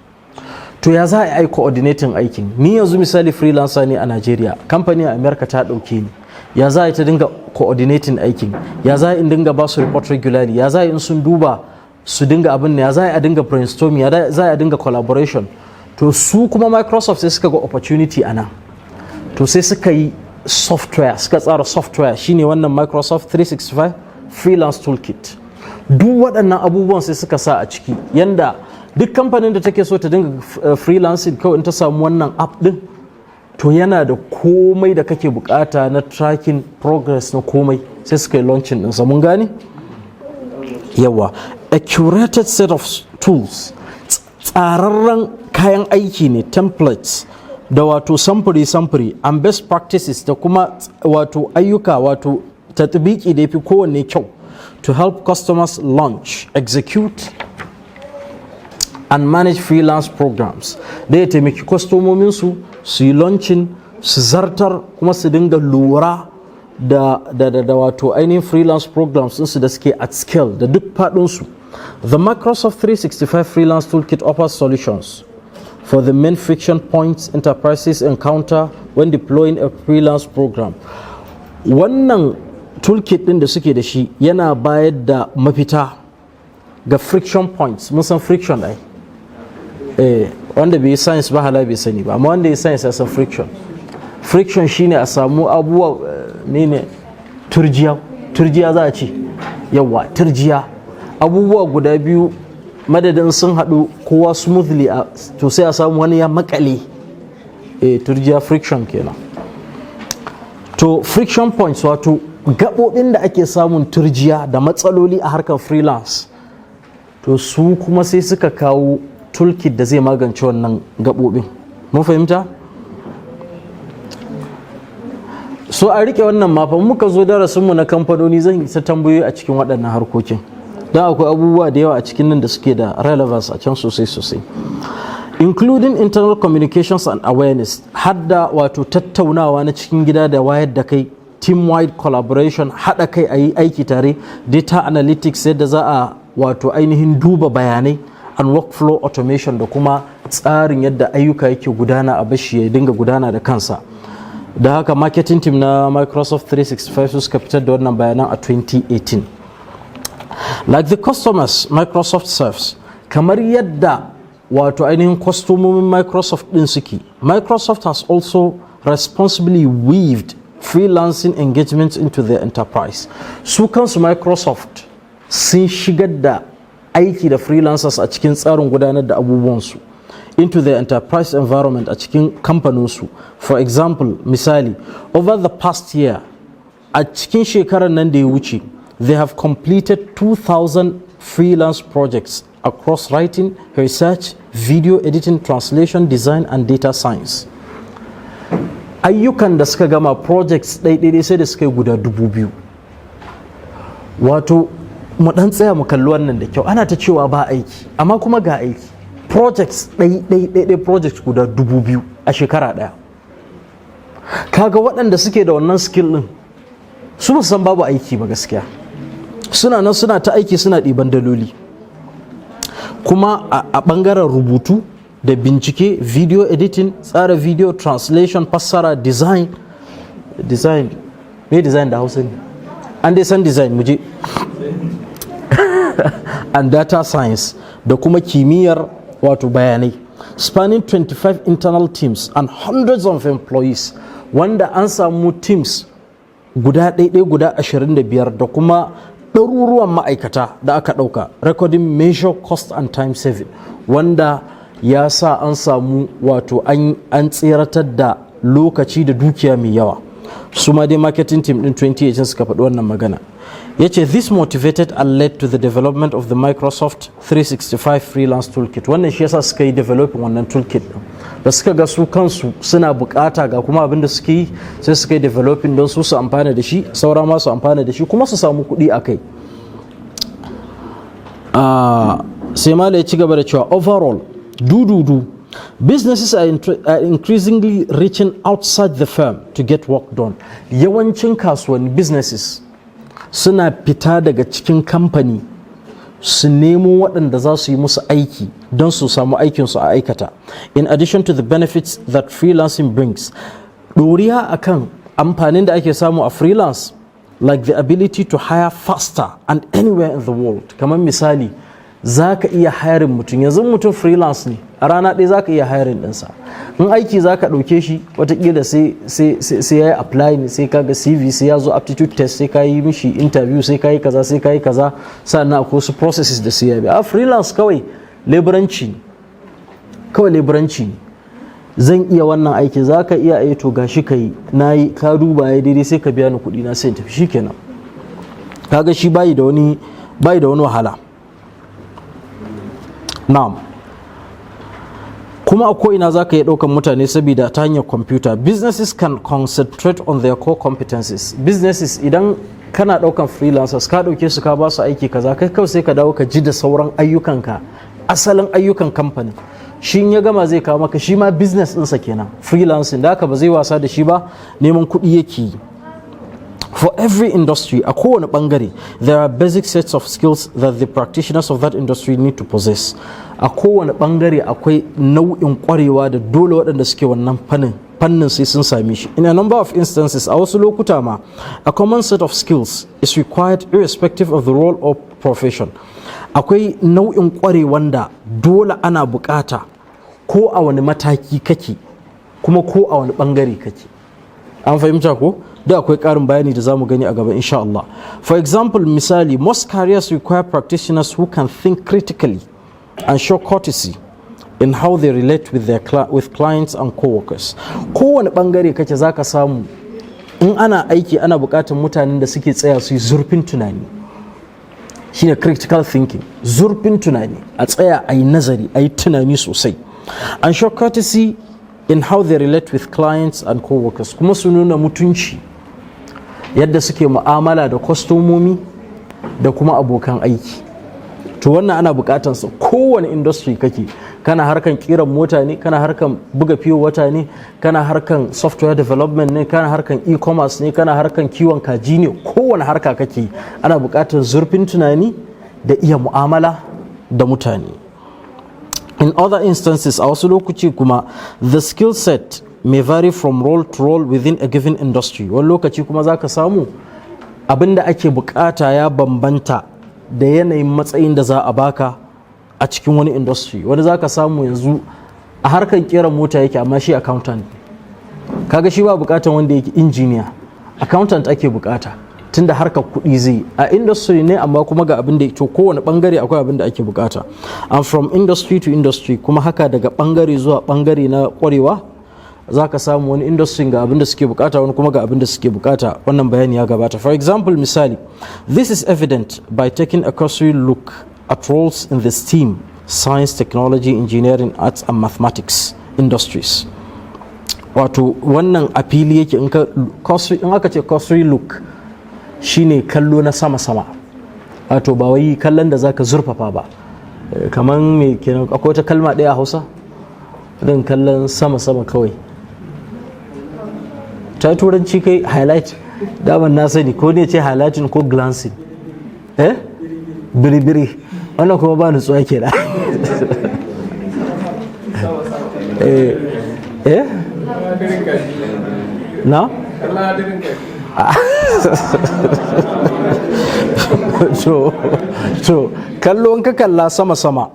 to ya za a yi coordinating aikin? Ni yanzu misali freelancer ne a Nigeria, kamfani a America ta ɗauke ni. Ya za a yi ta dinga coordinating aikin? Ya za a in dinga ba su report regularly? Ya za a in sun duba su dinga abin ne? Ya za a dinga brainstorming? Ya za a dinga collaboration? To su kuma Microsoft sai suka ga opportunity a nan. To sai suka yi software, suka tsara software, shine wannan Microsoft 365 Freelance Toolkit. Duk waɗannan abubuwan sai suka sa a ciki, yanda duk kamfanin da take so ta dinga freelancing, kawai in ta samu wannan app din, to yana da komai da kake bukata na tracking progress na komai. Sai suka yi launching ɗinsa. Mun gane? Yawa, a curated set of tools, tsararren kayan aiki ne, templates da wato samfuri-samfuri, and best practices, da kuma wato ayyuka, wato tatbiki da ya fi kowanne kyau, to help customers launch, execute and manage freelance programs, da ya taimaki kwastomominsu su yi launching, su zartar, kuma su dinga lura da wato ainihin freelance programs ɗinsu da suke at scale da duk faɗinsu. The Microsoft 365 Freelance Toolkit offers solutions for the main friction points enterprises encounter when deploying a freelance program. Wannan toolkit ɗin da suke da shi yana bayar da mafita ga friction points. Mun san friction ai. Wanda bai yi science ba hala bai sani ba, amma wanda ya science ya san friction. Friction shine a samu abubuwa ne ne turjiya, turjiya za a ce, yawa, turjiya. Abubuwa guda biyu, madadin sun haɗu kowa smoothly, to sai a samu wani ya makale. Turjiya, friction kenan. To friction points, wato gaɓoɓin da ake samun turjiya da matsaloli a harkar freelance, to su kuma sai suka kawo toolkit da zai magance wannan gaɓoɓin. Mun fahimta? So a rike wannan mafa, muka zo darasinmu na kamfanoni zan isa tambayoyi a cikin waɗannan harkokin, don akwai abubuwa da yawa a cikin nan da suke da relevance a can sosai sosai, including internal communications and awareness, hadda wato tattaunawa na cikin gida da wayar da kai, team-wide collaboration, haɗa kai a yi aiki tare, data analytics, yadda za a wato ainihin duba bayanai, and workflow automation, da kuma tsarin yadda ayyuka yake gudana, a bashi ya dinga gudana da kansa. Da haka marketing team na Microsoft 365 su suka fitar da wannan bayanan a 2018. Like the customers Microsoft serves, kamar yadda wato ainihin kwastomomin Microsoft din suke, Microsoft has also responsibly weaved freelancing engagements into their enterprise. Su kansu Microsoft sun shigar da aiki da freelancers a cikin tsarin gudanar da abubuwansu, into their enterprise environment, a cikin kamfaninsu. For example, misali, over the past year, a cikin shekarar nan da ya wuce, They have completed 2,000 freelance projects across writing, research, video editing, translation, design and data science. Ayyukan da suka gama, projects ɗaiɗaiɗai, sai da suka yi guda 2000. Wato mu ɗan tsaya mu kalli wannan da kyau. Ana ta cewa ba aiki, amma kuma ga aiki. Projects ɗaiɗaiɗaiɗai, projects guda 2000 a shekara ɗaya. Kaga waɗanda suke da wannan skill ɗin, su ba san babu aiki ba. Gaskiya, suna nan suna ta aiki, suna ɗiban daloli. Kuma a ɓangaren rubutu da bincike, video editing, tsara video, translation, fassara, design. Design, me design da Hausa ne? An dai san design, muje, and data science, da kuma kimiyyar wato bayanai, spanning 25 internal teams and hundreds of employees, wanda an samu teams guda ɗaiɗai guda 25 da kuma ɗaruruwan ma'aikata da aka ɗauka, recording major cost and time saving, wanda ya sa an samu wato an tseratar da lokaci da dukiya mai yawa. Su ma dai marketing team din 2018 suka faɗi wannan magana. Ya ce this motivated and led to the development of the Microsoft 365 Freelance Toolkit. Wannan shi yasa suka yi developing wannan toolkit din. Da suka ga su kansu suna bukata, ga kuma abin da suke yi, sai suka yi developing don su su amfana da shi, saura ma su amfana da shi, kuma su samu kuɗi a kai. Sai mala ya ci gaba da cewa, overall, dududu, businesses are increasingly reaching outside the firm to get work done. Yawancin kasuwanni, businesses, suna fita daga cikin kamfani su nemo waɗanda za su yi musu aiki don su samu aikinsu a aikata. In addition to the benefits that freelancing brings, ɗoriya akan amfanin da ake samu a freelance, like the ability to hire faster and anywhere in the world. Kamar misali, za ka iya hiring mutum yanzu. Mutum freelance ne, a rana ɗaya za ka iya hiring ɗinsa. In aiki za ka ɗauke shi, watakila sai ya yi applying, sai ka ga CV, sai ya zo aptitude test, sai ka yi mishi interview, sai ka yi kaza, sai ka yi kaza, sannan akwai wasu processes da sai ya bi. A freelance kawai leburanci ne, kawai leburanci ne. Zan iya wannan aiki, za ka iya? Yi to, gashi ka yi. Na yi, ka duba, ya daidai, sai ka biya ni kuɗi na, sai in tafi, shikenan. Kaga shi bayi da wani wahala. Na'am, kuma a ko'ina za ka iya ɗaukan mutane saboda ta hanyar kwamfuta. Businesses can concentrate on their core competencies. Businesses, idan kana ɗaukan freelancers, ka ɗauke su, ka ba su aiki kaza, kai kawai sai ka dawo ka ji da sauran ayyukanka, asalin ayyukan kamfanin. Shi in ya gama zai kawo maka. Shi ma business ɗinsa kenan, freelancing. Da haka ba zai wasa da shi ba, neman kuɗi yake yi. For every industry, a kowane bangare, there are basic sets of skills that the practitioners of that industry need to possess. A kowane bangare akwai nau'in kwarewa da dole waɗanda suke wannan fannin sai sun same shi. In a number of instances, a wasu lokuta ma, a common set of skills is required irrespective of the role or profession. Akwai nau'in kwarewan da dole ana bukata ko a wani mataki kake, kuma ko a wani bangare kake. An fahimta ko? Da akwai ƙarin bayani da zamu gani a gaba, insha Allah. For example, misali, most careers require practitioners who can think critically and show courtesy in how they relate with clients and co-workers. Kowane bangare kake, zaka samu in ana aiki ana buƙatar mutanen da suke tsaya su yi zurfin tunani, shine critical thinking, zurfin tunani, a tsaya a yi nazari, a yi tunani sosai, and show courtesy in how they relate with clients and co-workers, kuma su nuna mutunci yadda suke mu'amala da kwastomomi da kuma abokan aiki. To wannan ana bukatansa kowane industry kake. Kana harkan kiran mota ne, kana harkan buga fiyo wata ne, kana harkan software development ne, kana harkan e-commerce ne, kana harkan kiwon kaji ne, kowane harka kake, ana bukatar zurfin tunani da iya mu'amala da mutane. In other instances, a wasu lokaci kuma, the skill set may vary from role to role within a given industry. Wani lokaci kuma za ka samu abinda ake bukata ya bambanta da yanayin matsayin da za a baka a cikin wani industry. Wani za ka samu yanzu a harkar kera mota yake, amma shi accountant. Kaga shi ba bukatan wanda yake engineer, accountant ake bukata, tunda harkar kuɗi zai a industry ne, amma kuma ga abin da to kowane bangare akwai abin da ake bukata. And from industry to industry, kuma haka daga bangare zuwa bangare na kwarewa. Za ka samu wani industry ga abin da suke bukata, wani kuma ga abin da suke bukata. Wannan bayani ya gabata. For example, misali, this is evident by taking a cursory look at roles in the STEAM, science, technology, engineering, arts and mathematics industries. Wato wannan a fili yake. In aka ce cursory look, shine kallo na sama-sama, wato ba wai kallon da zaka zurfafa ba. Kamar me kenan? Akwai wata kalma ɗaya a Hausa irin kallon sama-sama kawai ta Turanci kai highlight. Daman na sani ko ne ce highlighting ko glancing, eh, biri-biri. Wannan kuma ba nutsuwa ke da eh eh na. To kallo, in ka kalla sama-sama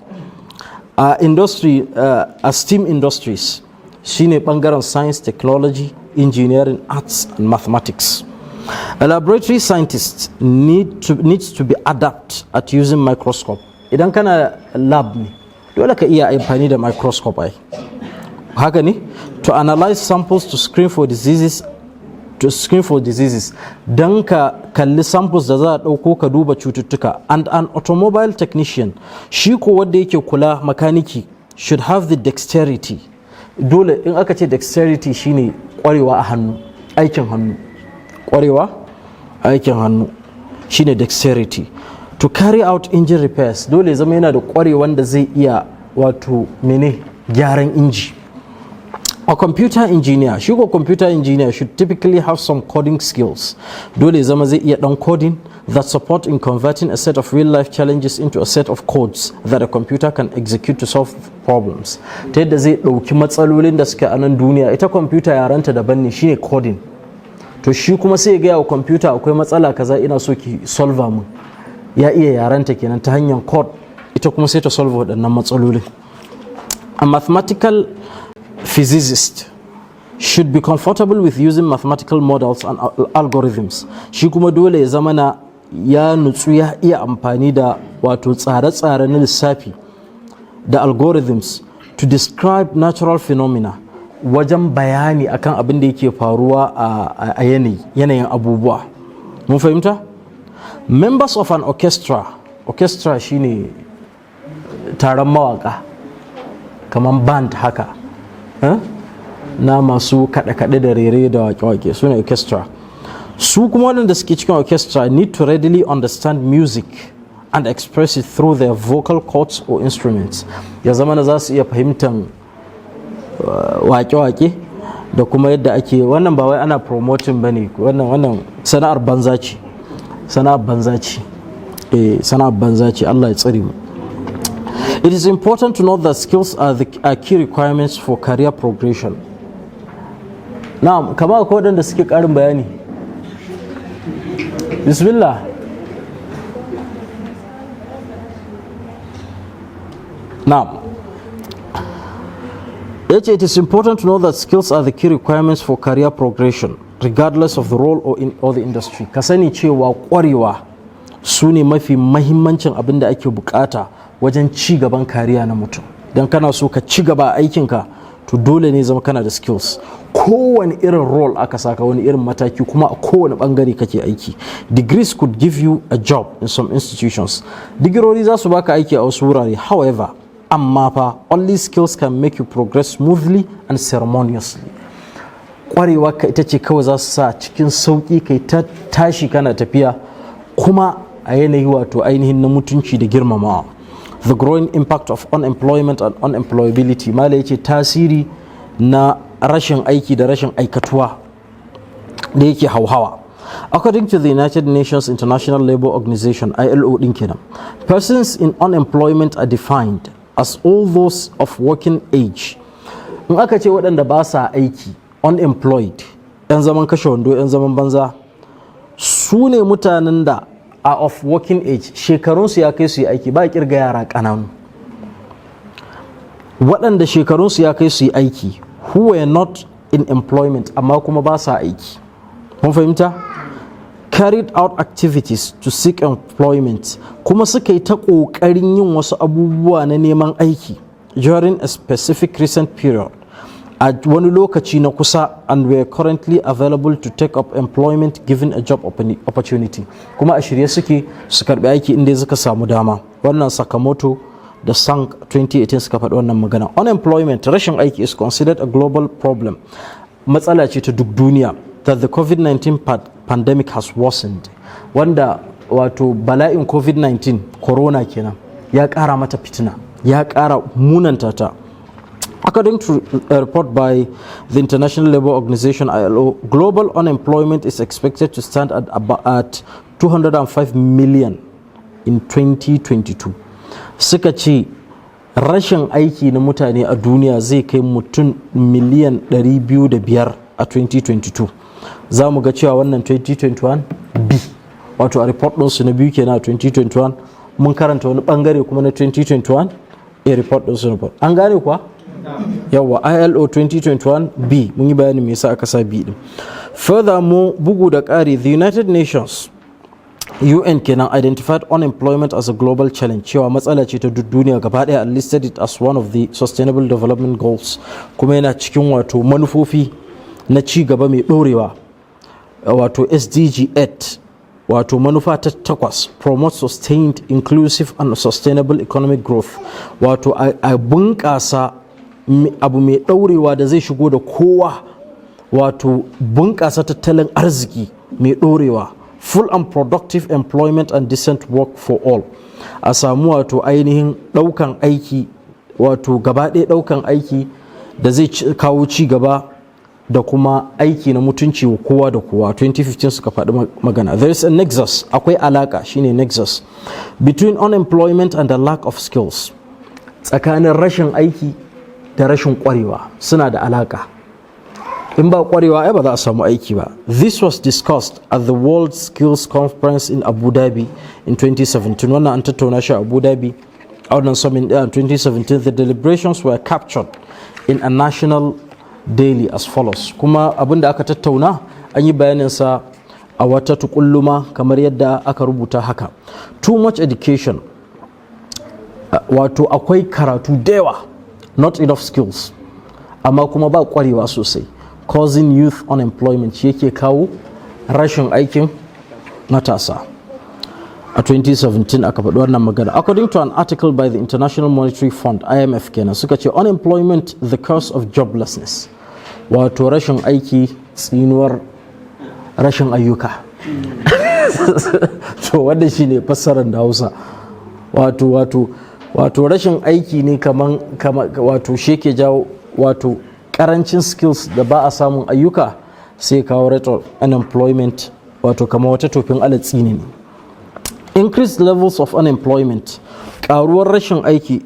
a industry, a STEAM industries, shine bangaren science, technology, engineering, arts and mathematics. A laboratory scientist needs to be adept at using microscope. Idan kana lab ne, dole ka iya amfani da microscope, ai haka ne, to analyze samples to screen for diseases, don ka kalli samples da za a ɗauko ka duba cututtuka. And an automobile technician, shi ko wanda yake kula makaniki, should have the dexterity. Dole in aka ce dexterity, shine kwarewa a hannu, aikin hannu. Kwarewa aikin hannu shine dexterity, to carry out engine repairs. Dole zama yana da kwarewan da zai iya, wato mene, gyaran inji. A computer engineer, shi ko computer engineer, should typically have some coding skills. Dole zama zai iya dan coding that support in converting a set of real life challenges into a set of codes that a computer can execute to solve problems. Ta yadda zai ɗauki matsalolin da suke a nan duniya, ita computer yaranta daban ne, shine coding. To shi kuma sai ya gaya wa computer, "Akwai matsala kaza, ina so ki solve mun." Ya iya yaranta kenan ta hanyar code, ita kuma sai ta solve waɗannan matsalolin. A mathematical physicist should be comfortable with using mathematical models and algorithms. Shi kuma dole ya zama na ya nutsu, ya iya amfani da wato tsare-tsare na lissafi da algorithms to describe natural phenomena, wajen bayani akan abin da yake faruwa a yanayi, yanayin abubuwa. Mun fahimta? Members of an orchestra. Orchestra shine taron mawaka, kamar band haka, eh? Na masu kaɗe-kaɗe da rere da wake-wake, su ne orchestra. Su kuma waɗanda suke cikin orchestra need to readily understand music and express it through their vocal cords or instruments. Ya zama na za su iya fahimtar wake-wake da kuma yadda ake. Wannan ba wai ana promoting ba ne. Wannan sana'ar banza ce, sana'ar banza ce, eh, sana'ar banza ce. Allah ya tsare mu. It is important to note that skills are key requirements for career progression. Na'am, kama akwai waɗanda suke ƙarin bayani. Bismillah. Na'am. Yace it is important to know that skills are the key requirements for career progression, regardless of the role or the industry. Ka sani cewa ƙwarewa su ne mafi mahimmancin abin da ake bukata wajen ci gaban career na mutum. Idan kana so ka ci gaba a aikinka, to dole ne zama kana da skills. Kowane irin role aka saka, wani irin mataki, kuma a kowane bangare kake aiki. Degrees could give you a job in some institutions. Digirori za su baka aiki a wasu wurare. However, amma fa, only skills can make you progress smoothly and ceremoniously. Kwarewa ka ita ce kawai za su sa cikin sauki kai ta tashi kana tafiya, kuma a yanayi wato ainihin na mutunci da girmamawa. The growing impact of unemployment and unemployability. Mala yace tasiri na rashin aiki da rashin aikatuwa da yake hauhawa. According to the United Nations International Labour Organization, ILO din kenan, persons in unemployment are defined as all those of working age. In aka ce waɗanda ba sa aiki, unemployed, 'yan zaman kashe wando, 'yan zaman banza, su ne mutanen da are of working age, shekarunsu ya kai su yi aiki. Ba kirga yara ƙananu, waɗanda shekarunsu ya kai su yi aiki, who were not in employment, amma kuma ba sa aiki. Mun fahimta? Carried out activities to seek employment, kuma suka yi ta ƙoƙarin yin wasu abubuwa na neman aiki, during a specific recent period, A wani lokaci na kusa, and were currently available to take up employment given a job opportunity. Kuma a shirye suke su karbi aiki inda suka samu dama. Wannan Sakamoto da Sang 2018 suka faɗi wannan magana. Unemployment, rashin aiki, is considered a global problem, matsala ce ta duk duniya, that the COVID-19 pandemic has worsened, wanda wato bala'in COVID-19, corona kenan, ya ƙara mata fitina, ya ƙara munanta ta. According to a report by the International Labour Organization, ILO, global unemployment is expected to stand at about 205 million in 2022. Suka ce rashin aiki na mutane a duniya zai kai mutum miliyan 205 a 2022. Za mu ga cewa wannan 2021 B, wato a report ɗinsu na biyu kenan a 2021. Mun karanta wani bangare kuma na 2021 a report ɗinsu na. An gane kuwa? Yawa, ILO 2021 B, mun yi bayanin me yasa aka sa B din. Furthermore, bugu da ƙari, the United Nations, UN kenan, identified unemployment as a global challenge, cewa matsala ce ta duk duniya gaba daya, and listed it as one of the Sustainable Development Goals, kuma yana cikin wato manufofi na ci gaba mai dorewa, wato SDG 8, wato manufa ta takwas, promote sustained, inclusive and sustainable economic growth, wato a bunƙasa abu mai ɗaurewa da zai shigo da kowa, wato bunƙasa tattalin arziki mai ɗorewa, full and productive employment and decent work for all, a samu wato ainihin ɗaukan aiki, wato gaba ɗaya ɗaukan aiki da zai kawo ci gaba da kuma aiki na mutunci wa kowa da kowa. 2015 suka faɗi magana. There is a nexus, akwai alaka, shine nexus, between unemployment and the lack of skills. Tsakanin rashin aiki da rashin kwarewa suna da alaka. In ba kwarewa, ai ba za a samu aiki ba. This was discussed at the World Skills Conference in Abu Dhabi in 2017. Wannan an tattauna shi a Abu Dhabi a wannan summit in 2017. The deliberations were captured in a national daily as follows. Kuma abin da aka tattauna an yi bayaninsa a wata tukulluma kamar yadda aka rubuta haka: too much education, wato akwai karatu da yawa, not enough skills, amma kuma ba kwarewa sosai, causing youth unemployment, shi yake kawo rashin aikin matasa. A 2017 aka faɗi wannan magana. According to an article by the International Monetary Fund, IMF kenan, suka ce unemployment, the curse of joblessness, wato rashin aiki tsinuwar rashin ayyuka. To wanda shine fassarar da Hausa, wato rashin aiki ne kaman wato shi ke jawo wato karancin skills da ba a samun ayyuka, sai kawo rate of unemployment, wato kama wata tofin alatsi ne. Increased levels of unemployment, karuwar rashin aiki,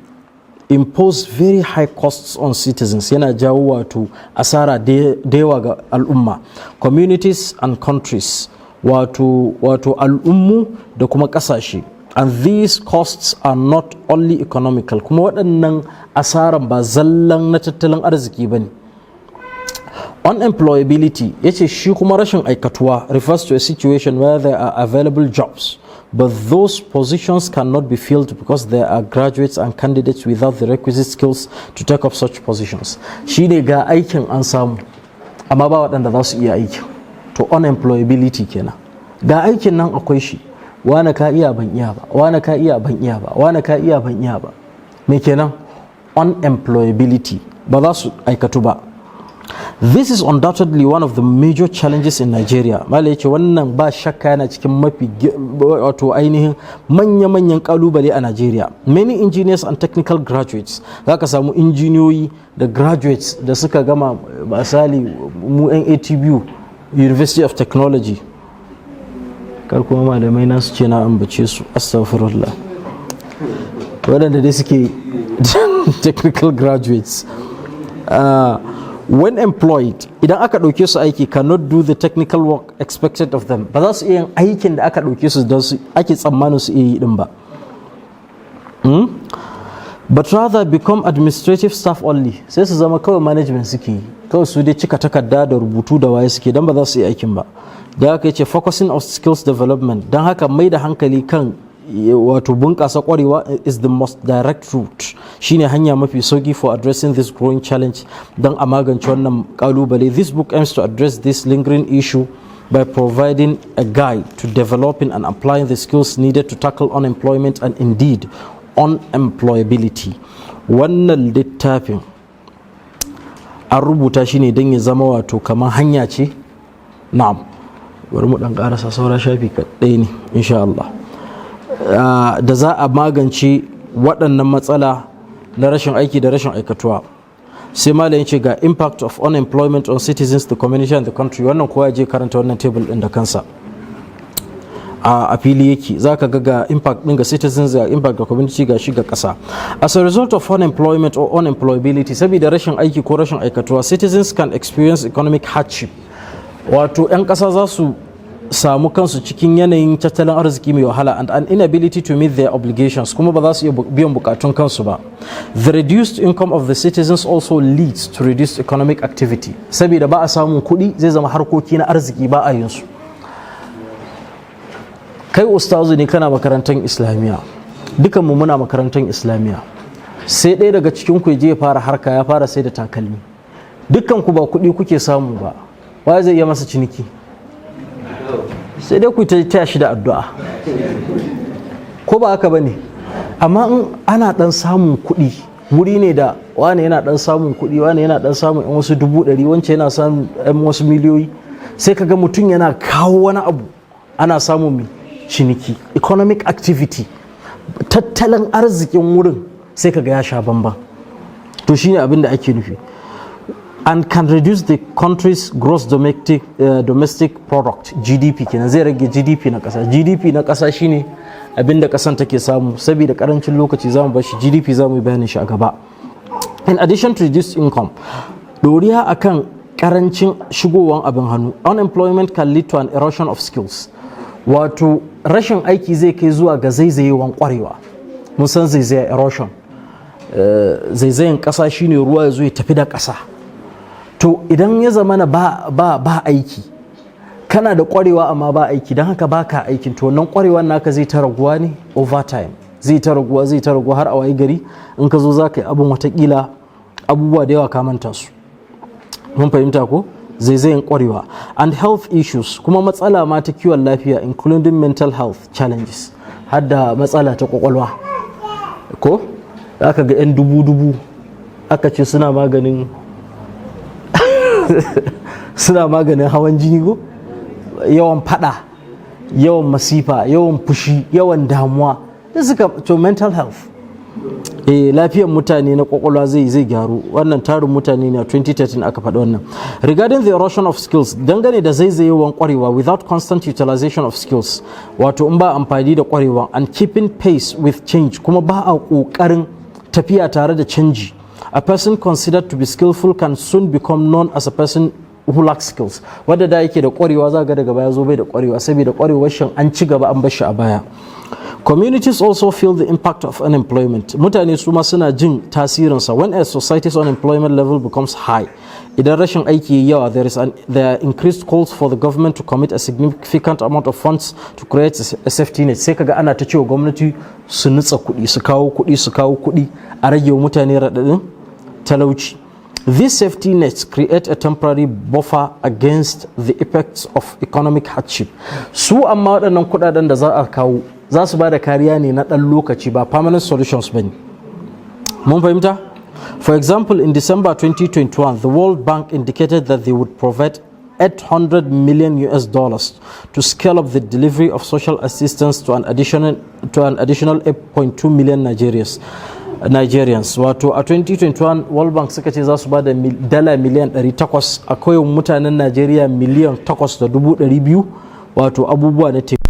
impose very high costs on citizens, yana jawo wato asara da yawa ga al'umma, communities and countries, wato al'ummu da kuma kasashe. And these costs are not only economical, kuma waɗannan asaran ba zallan na tattalin arziki ba ne. Unemployability, ya ce shi kuma rashin aikatuwa, refers to a situation where there are available jobs but those positions cannot be filled because there are graduates and candidates without the requisite skills to take up such positions. Shine ga aikin an samu amma ba waɗanda za su iya aikin. To unemployability kenan. Ga aikin nan akwai shi, wane ka iya? Ban iya ba. Wane ka iya? Ban iya ba. Wane ka iya? Ban iya ba. Me kenan? Unemployability, ba za su aikatu ba. This is undoubtedly one of the major challenges in Nigeria. Malam ya ce wannan ba shakka yana cikin mafi wato ainihin manya-manyan kalubale a Nigeria. Many engineers and technical graduates, za ka samu injiniyoyi da graduates da suka gama, misali mu 'yan ATBU, University of Technology. Kar kuma malamai na su ce na ambace su, astaghfirullah. Waɗanda dai suke technical graduates. When employed, idan aka ɗauke su aiki, cannot do the technical work expected of them, ba za su iya yin aikin da aka ɗauke su don su ake tsammanin su iya yi din ba, But rather become administrative staff only, sai su zama kawai management suke yi, kawai su dai cika takarda da rubutu da waye suke, don ba za su yi aikin ba. Da haka yace focusing on skills development, don haka mai da hankali kan wato bunƙasa ƙwarewa is the most direct route, shine hanya mafi sauki, for addressing this growing challenge, don a magance wannan kalubale. This book aims to address this lingering issue by providing a guide to developing and applying the skills needed to tackle unemployment and indeed unemployability. Wannan littafin an rubuta shi ne don ya zama wato kamar hanya ce. Na'am, bari mu dan karasa, saura shafi kaɗai ne insha Allah, da za a magance waɗannan matsala na rashin aiki da rashin aikatuwa. Sai malam ce ga impact of unemployment on citizens, the community and the country. Wannan kowa je karanta wannan table din da kansa, a fili yake. Za ka ga impact din ga citizens, ga impact ga community, ga shi ga kasa. As a result of unemployment or unemployability, saboda rashin aiki ko rashin aikatuwa, citizens can experience economic hardship, wato 'yan kasa za su samu kansu cikin yanayin tattalin arziki mai wahala, and an inability to meet their obligations, kuma ba za su iya biyan bukatun kansu ba. The reduced income of the citizens also leads to reduced economic activity. Saboda ba a samun kuɗi, zai zama harkoki na arziki ba a yin su. Kai ustazu ne, kana makarantar Islamiyya, dukanmu muna makarantar Islamiyya, sai ɗaya daga cikin ku je ya fara harka, ya fara sai da takalmi. Dukkan ku ba kuɗi kuke samu ba, wa zai iya masa ciniki? Sai dai ku ta taya shi da addu'a, ko ba haka bane? Amma in ana dan samun kuɗi, wuri ne da wane yana dan samun kuɗi, wane yana dan samun yan wasu 100,000, wance yana samun yan wasu miliyoyi, sai kaga mutum yana kawo wani abu, ana samun mai ciniki, economic activity, tattalin arzikin wurin sai kaga ya sha bamban. To shine abin da ake nufi. And can reduce the country's gross domestic product, GDP kenan. Zai rage GDP na kasa. GDP na kasa shine abin da kasan take samu. Saboda karancin lokaci zamu bar shi GDP, zamu yi bayanin shi a gaba. In addition to reduced income, doriya akan karancin shigowan abin hannu, unemployment can lead to an erosion of skills, wato rashin aiki zai kai zuwa ga zaizayewan kwarewa. Mun san zaizaya, erosion, zaizayen kasa shine ruwa ya zo ya tafi da kasa. To idan ya zama na ba aiki, kana da kwarewa amma ba aiki, don haka baka aikin, to wannan kwarewan naka zai ta raguwa ne over time, zai ta raguwa, zai ta raguwa, har a wayi gari in ka zo za ka yi abin, watakila abubuwa da yawa ka manta su. Mun fahimta ko? Zaizayen kwarewa. And health issues, kuma matsala ma ta kiwon lafiya, including mental health challenges, har da matsala ta kwakwalwa. Ko aka ga 'yan dubu-dubu aka ce suna maganin hawan jini, ko yawan fada, yawan masifa, yawan fushi, yawan damuwa da suka, to mental health, lafiyar mutane na kwakwalwa zai gyaru. Wannan tarin mutane ne a 2013 aka faɗi wannan. Regarding the erosion of skills, dangane da zaizayewan kwarewa, without constant utilization of skills, wato in ba amfani da kwarewa, and keeping pace with change, kuma ba a ƙoƙarin tafiya tare da canji, a person considered to be skillful can soon become known as a person who lacks skills. Wadda da yake da kwarewa, za ga daga baya zo bai da kwarewa, saboda kwarewar shin an ci gaba, an bar shi a baya. Communities also feel the impact of unemployment. Mutane su ma suna jin tasirinsa. When a society's unemployment level becomes high, idan rashin aiki yayi yawa, there are increased calls for the government to commit a significant amount of funds to create a safety net. Sai kaga ana ta cewa gwamnati su nutsa kuɗi, su kawo kuɗi, su kawo kuɗi a rage wa mutane raɗaɗin talauci. These safety nets create a temporary buffer against the effects of economic hardship. Su amma waɗannan kuɗaɗen da za a kawo za su ba da kariya ne na ɗan lokaci, ba permanent solutions ba ne. Mun fahimta? For example, in December 2021, the World Bank indicated that they would provide 800 million US dollars to scale up the delivery of social assistance to an additional 8.2 million Nigerians. Wato a 2021 World Bank suka ce za su ba da dala miliyan 800 a kawai mutanen Najeriya miliyan 8.200, wato abubuwa na taimako.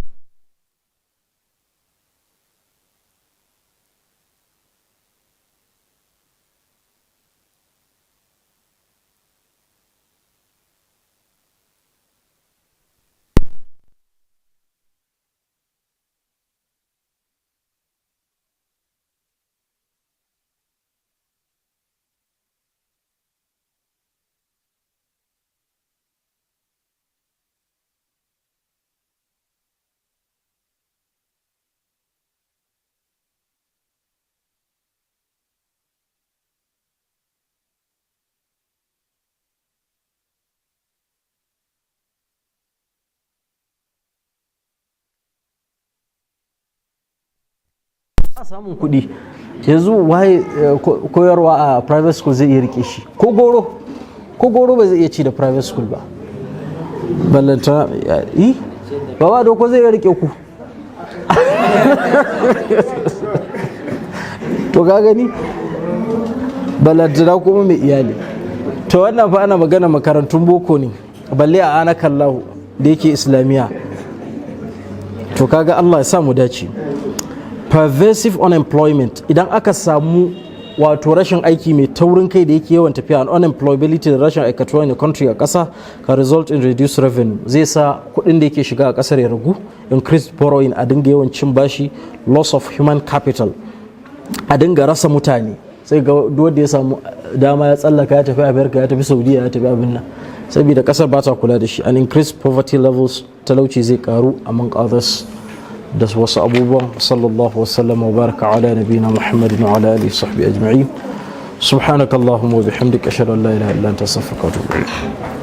Ana samun kuɗi. Yanzu waye koyarwa a private school zai iya rike shi? Ko goro, ko goro ba zai iya ci da private school ba, ballanta yi ba ba ko zai iya rike ku. To ka gani, ballantana kuma mai iyali. To wannan fa ana magana makarantun boko ne, balle a ana kallahu da yake Islamiyya. To kaga, Allah ya sa mu dace. Pervasive unemployment, idan aka samu wato rashin aiki mai taurin kai da yake yawan tafiya, and unemployability, da rashin aikatuwa, in the country, a ƙasa, can result in reduced revenue, zai sa kuɗin da yake shiga a ƙasar ya ragu, increased borrowing, a dinga yawan cin bashi, loss of human capital, a dinga rasa mutane. Sai ga wanda ya samu dama ya tsallaka, ya tafi America, ya tafi Saudiya, ya tafi abin nan, saboda kasar ba ta kula da shi, and increased poverty levels, talauci zai karu, among others, da wasu abubuwan. Sallallahu wasallam wa baraka ala nabina Muhammadin wa ala alihi sahbihi ajma'in. Subhanakallahumma wa bihamdika, ashhadu an la ilaha illa anta, astaghfiruka wa atubu ilayk.